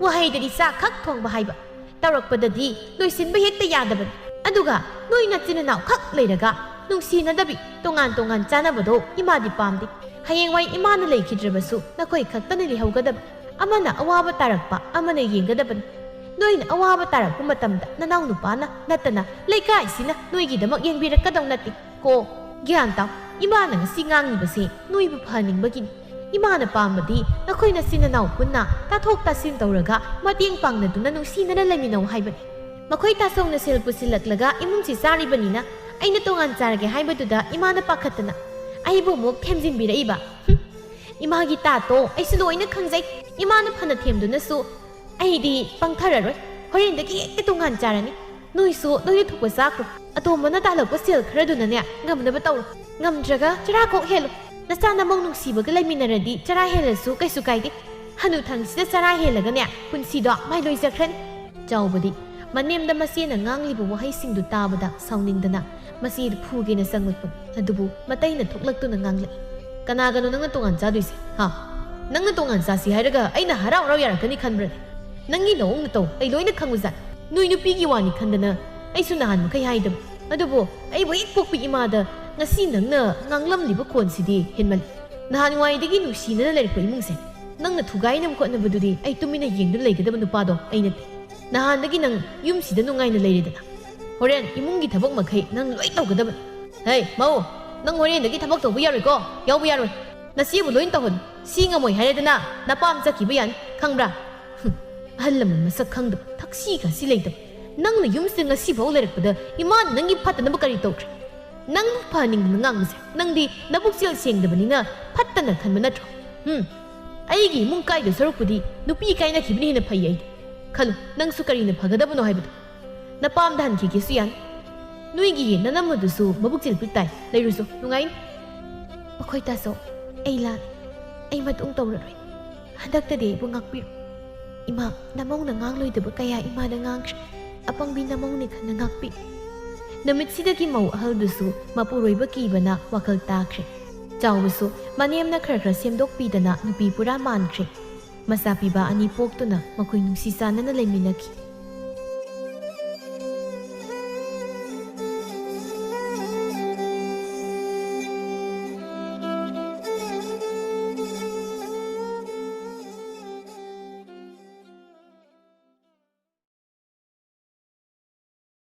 ꯋꯥꯍꯩꯗꯗꯤ ꯆꯥꯛ ꯈꯛ ꯊꯣꯡꯕ ꯍꯥꯏꯕ꯫ ꯇꯧꯔꯛꯄꯗꯗꯤ ꯂꯣꯏꯁꯤꯟꯕ ꯍꯦꯛꯇ ꯌꯥꯗꯕꯅꯤ꯫ ꯑꯗꯨꯒ ꯅꯣꯏ ꯅꯆꯤꯟ ꯅꯅꯥꯎ ꯈꯛ ꯂꯩꯔꯒ ꯅꯨꯡꯁꯤꯅꯗꯕꯤ, ꯇꯣꯉꯥꯟ ꯇꯣꯉꯥꯟ ꯆꯥꯅꯕꯗꯣ ꯏꯃꯥꯗꯤ ꯄꯥꯝꯗꯦ꯫ ꯍꯌꯦꯡꯋꯥꯏ ꯏꯃꯥꯅ ꯂꯩꯈꯤꯗ꯭ꯔꯕꯁꯨ ꯅꯈꯣꯏ ꯈꯛꯇꯅ ꯂꯩꯍꯧꯒꯗꯕ꯫ ꯑꯃꯅ ꯑꯋꯥꯕ ꯇꯥꯔꯛꯄ ꯑꯃꯅ ꯌꯦꯡꯒꯗꯕꯅꯤ꯫ ꯅꯣꯏꯅ ꯑꯋꯥꯕ ꯇꯥꯔꯛꯄ ꯃꯇꯝꯗ ꯅꯅꯥꯎ ꯅꯨꯄꯥꯅ ꯅꯠꯇꯅ ꯂꯩꯀꯥꯏꯁꯤꯅ ꯅꯣꯏꯒꯤꯗꯃꯛ ꯌꯦꯡꯕꯤꯔꯛꯀꯗꯧ ꯅꯠꯇꯦ꯫ ꯀꯣ, ꯒ꯭ꯌꯥꯟ ꯇꯥꯎ꯫ ꯏꯃꯥꯅ ꯉꯁꯤ ꯉꯥꯡꯉꯤꯕꯁꯦ ꯅꯣꯏꯕꯨ ꯐꯍꯟꯅꯤꯡꯕꯒꯤꯅꯤ꯫ ꯏꯃꯥꯅ ꯄꯥꯝꯕꯗꯤ ꯅꯈꯣꯏ ꯅꯆꯤꯟ ꯅꯅꯥꯎ ꯄꯨꯟꯅ ꯇꯥꯊꯣꯛ ꯇꯥꯁꯤꯟ ꯇꯧꯔꯒ ꯃꯇꯦꯡ ꯄꯥꯡꯅꯗꯨꯅ ꯅꯨꯡꯁꯤꯅꯅ ꯂꯩꯃꯤꯟꯅꯧ ꯍꯥꯏꯕꯅꯤ꯫ ꯃꯈꯣꯏ ꯇꯥꯆꯧꯅ ꯁꯦꯜ ꯄꯨꯁꯤꯜꯂꯛꯂꯒ ꯏꯃꯨꯡꯁꯤ ꯆꯥꯔꯤꯕꯅꯤꯅ ꯑꯩꯅ ꯇꯣꯉꯥꯟ ꯆꯥꯔꯒꯦ ꯍꯥꯏꯕꯗꯨꯗ ꯏꯃꯥꯅ ꯄꯥꯈꯠꯇꯅ ꯑꯩꯕꯨ ꯑꯃꯨꯛ ꯊꯦꯝꯖꯤꯟꯕꯤꯔꯛꯏꯕ꯫ ꯍꯨꯝ, ꯏꯃꯥꯒꯤ ꯇꯥꯠꯇꯣ ꯑꯩꯁꯨ ꯂꯣꯏꯅ ꯈꯪꯖꯩ꯫ ꯏꯃꯥꯅ ꯐꯅ ꯊꯦꯝꯗꯨꯅꯁꯨ ꯑꯩꯗꯤ ꯄꯪꯊꯔꯔꯣꯏ꯫ ꯍꯣꯔꯦꯟꯗꯒꯤ ꯍꯦꯛꯇ ꯇꯣꯉꯥꯟ ꯆꯥꯔꯅꯤ꯫ ꯅꯣꯏꯁꯨ ꯅꯣꯏꯅ ꯊꯣꯛꯄ ꯆꯥꯈ꯭ꯔꯣ꯫ ꯑꯇꯣꯝꯕꯅ ꯇꯥꯜꯂꯛꯄ ꯁꯦꯜ ꯈꯔꯗꯨꯅꯅꯦ ꯉꯝꯅꯕ ꯇꯧꯔꯣ꯫ ꯉꯝꯗ꯭ꯔꯒ ꯆꯔꯥ ꯀꯣꯛ ꯍꯦꯜꯂꯣ꯫ ꯅꯆꯥ ꯅꯃꯧ ꯅꯨꯡꯁꯤꯕꯒ ꯂꯩꯃꯤꯟꯅꯔꯗꯤ ꯆꯔꯥ ꯍꯦꯜꯂꯁꯨ ꯀꯩꯁꯨ ꯀꯥꯏꯗꯦ꯫ ꯍꯅꯨꯊꯪꯁꯤꯗ ꯆꯔꯥ ꯍꯦꯜꯂꯒꯅꯦ ꯄꯨꯟꯁꯤꯗꯣ ꯃꯥꯏ ꯂꯣꯏꯖꯈ꯭ꯔꯅꯤ꯫ ꯆꯥꯎꯕꯗꯤ ꯃꯅꯦꯝꯗ ꯃꯆꯦꯅ ꯉꯥꯡꯂꯤꯕ ꯋꯥꯍꯩꯁꯤꯡꯗꯨ ꯇꯥꯕꯗ ꯁꯥꯎꯅꯤꯡꯗꯅ ꯃꯆꯦꯗꯨ ꯐꯨꯒꯦꯅ ꯆꯪꯂꯛꯄꯅꯤ꯫ ꯑꯗꯨꯕꯨ ꯃꯇꯩꯅ ꯊꯣꯛꯂꯛꯇꯨꯅ ꯉꯥꯡꯂꯛꯏ, "ꯀꯅꯥꯒꯅꯣ ꯅꯪꯅ ꯇꯣꯉꯥꯟ ꯆꯥꯗꯣꯏꯁꯦ? ꯍꯥ? ꯅꯪꯅ ꯇꯣꯉꯥꯟ ꯆꯥꯁꯤ ꯍꯥꯏꯔꯒ ꯑꯩꯅ ꯍꯔꯥꯎ ꯍꯔꯥꯎ ꯌꯥꯔꯛꯀꯅꯤ ꯈꯟꯕ꯭ꯔꯅꯦ? ꯅꯪꯒꯤ ꯅꯑꯣꯡ ꯅꯇꯧ ꯑꯩ ꯂꯣꯏꯅ ꯈꯪꯕꯖꯥꯠ꯫ ꯅꯣꯏ ꯅꯨꯄꯤꯒꯤ ꯋꯥꯅꯤ ꯈꯟꯗꯅ ꯑꯩꯁꯨ ꯅꯍꯥꯟ ꯃꯈꯩ ꯍꯥꯏꯗꯕ꯫ ꯑꯗꯨꯕꯨ ꯑꯩꯕꯨ ꯍꯦꯛ ꯄꯣꯛꯄꯤ ꯏꯃꯥꯗ ꯉꯁꯤ ꯅꯪꯅ ꯉꯥꯡꯂꯝꯂꯤꯕ ꯈꯣꯟꯁꯤꯗꯤ ꯍꯦꯟꯃꯜꯂꯤ꯫ ꯅꯍꯥꯟꯋꯥꯏꯗꯒꯤ ꯅꯨꯡꯁꯤꯅꯅ ꯂꯩꯔꯛꯄ ꯏꯃꯨꯡꯁꯦ ꯅꯪꯅ ꯊꯨꯒꯥꯏꯅꯕ ꯍꯣꯠꯅꯕꯗꯨꯗꯤ ꯑꯩ ꯇꯨꯃꯤꯟꯅ ꯌꯦꯡꯗꯨꯅ ꯂꯩꯒꯗꯕ ꯅꯨꯄꯥꯗꯣ ꯑꯩ ꯅꯠꯇꯦ꯫ ꯅꯍꯥꯟꯗꯒꯤ ꯅꯪ ꯌꯨꯝꯁꯤꯗ ꯅꯨꯡꯉꯥꯏꯅ ꯂꯩꯔꯦꯗꯅ꯫ ꯍꯣꯔꯦꯟ ꯏꯃꯨꯡꯒꯤ ꯊꯕꯛ ꯃꯈꯩ ꯅꯪ ꯂꯣꯏ ꯇꯧꯒꯗꯕꯅꯤ꯫ ꯍꯦ, ꯃꯧ, ꯅꯪ ꯍꯣꯔꯦꯟꯗꯒꯤ ꯊꯕꯛ ꯇꯧꯕ ꯌꯥꯔꯣꯏꯀꯣ, ꯌꯥꯎꯕ ꯌꯥꯔꯣꯏ꯫ ꯅꯆꯦꯕꯨ ꯂꯣꯏ ꯇꯧꯍꯜꯂꯨ꯫ ꯁꯤ ꯉꯝꯃꯣꯏ ꯍꯥꯏꯔꯦꯗꯅ, ꯅꯄꯥꯝ ꯆꯠꯈꯤꯕ ꯌꯥꯅꯤ, ꯈꯪꯕ꯭ꯔꯥ? ꯍꯨꯝ, ꯑꯍꯜ ꯂꯃꯟ ꯃꯁꯛ ꯈꯪꯗꯕ, ꯊꯛꯁꯤ ꯈꯥꯁꯤ ꯂꯩꯇꯕ꯫ ꯅꯪꯅ ꯌꯨꯝꯁꯤꯗ ꯉꯁꯤꯐꯥꯎ ꯂꯩꯔꯛꯄꯗ ꯏꯃꯥꯅ ꯅꯪꯒꯤ ꯐꯠꯇꯅꯕ ꯀꯔꯤ ꯇꯧꯈ꯭ꯔꯦ? ꯅꯪ ꯐꯍꯟꯅꯤꯡꯗꯅ ꯉꯥꯡꯕꯁꯦ, ꯅꯪꯗꯤ ꯅꯕꯨꯛꯆꯦꯜ ꯁꯦꯡꯗꯕꯅꯤꯅ ꯐꯠꯇꯅ ꯈꯟꯕ ꯅꯠꯇ꯭ꯔꯣ? ꯍꯨꯝ, ꯑꯩꯒꯤ ꯏꯃꯨꯡ ꯀꯥꯏꯗꯧ ꯁꯔꯨꯛꯄꯨꯗꯤ ꯅꯨꯄꯤ ꯀꯥꯏꯅꯈꯤꯕꯅ ꯍꯦꯟꯅ ꯐꯩ ꯑꯩꯗꯤ꯫ ꯈꯜꯂꯨ, ꯅꯪꯁꯨ ꯀꯔꯤꯅ ꯐꯒꯗꯕꯅꯣ ꯍꯥꯏꯕꯗꯣ꯫ ꯅꯄꯥꯝꯗ ꯍꯟꯈꯤꯒꯦꯁꯨ ꯌꯥꯅꯤ꯫ ꯅꯣꯏꯒꯤ ꯅꯅꯝꯃꯗꯨꯁꯨ ꯃꯕꯨꯛꯆꯦꯜ ꯄꯤꯛ ꯇꯥꯏ, ꯂꯩꯔꯨꯁꯨ, ꯅꯨꯡꯉꯥꯏꯅꯤ꯫ ꯃꯈꯣꯏ ꯇꯥꯆꯧ, ꯑꯩ ꯂꯥꯛ ꯑꯩ ꯃꯇꯨꯡ ꯇꯧꯔꯔꯣꯏ꯫ ꯍꯟꯗꯛꯇꯗꯤ ꯑꯩꯕꯨ ꯉꯥꯛꯄꯤꯔꯣ꯫ ꯏꯃꯥ, ꯅꯃꯧꯅ ꯉꯥꯡꯂꯣꯏꯗꯕ ꯀꯌꯥ ꯏꯃꯥꯗ ꯉꯥꯡꯈ꯭ꯔꯦ꯫ ꯑꯄꯪꯕꯤ ꯅꯃꯧꯅꯤ ꯈꯟꯅ ꯉꯥꯛꯄꯤ꯫ ꯅꯨꯃꯤꯠꯁꯤꯗꯒꯤ ꯃꯧ ꯑꯍꯜꯗꯨꯁꯨ ꯃꯄꯨꯔꯣꯏꯕ ꯀꯤꯕꯅ ꯋꯥꯈꯜ ꯇꯥꯈ꯭ꯔꯦ꯫ ꯆꯥꯎꯕꯁꯨ ꯃꯅꯦꯝꯅ ꯈꯔ ꯈꯔ ꯁꯦꯝꯗꯣꯛꯄꯤꯗꯅ ꯅꯨꯄꯤ ꯄꯨꯔꯥ ꯃꯥꯟꯈ꯭ꯔꯦ꯫ ꯃꯆꯥ ꯄꯤꯕ ꯑꯅꯤ ꯄꯣꯛꯇꯨꯅ ꯃꯈꯣꯏ ꯅꯨꯡꯁꯤ ꯆꯥꯟꯅꯅ ꯂꯩꯃꯤꯟꯅꯈꯤ꯫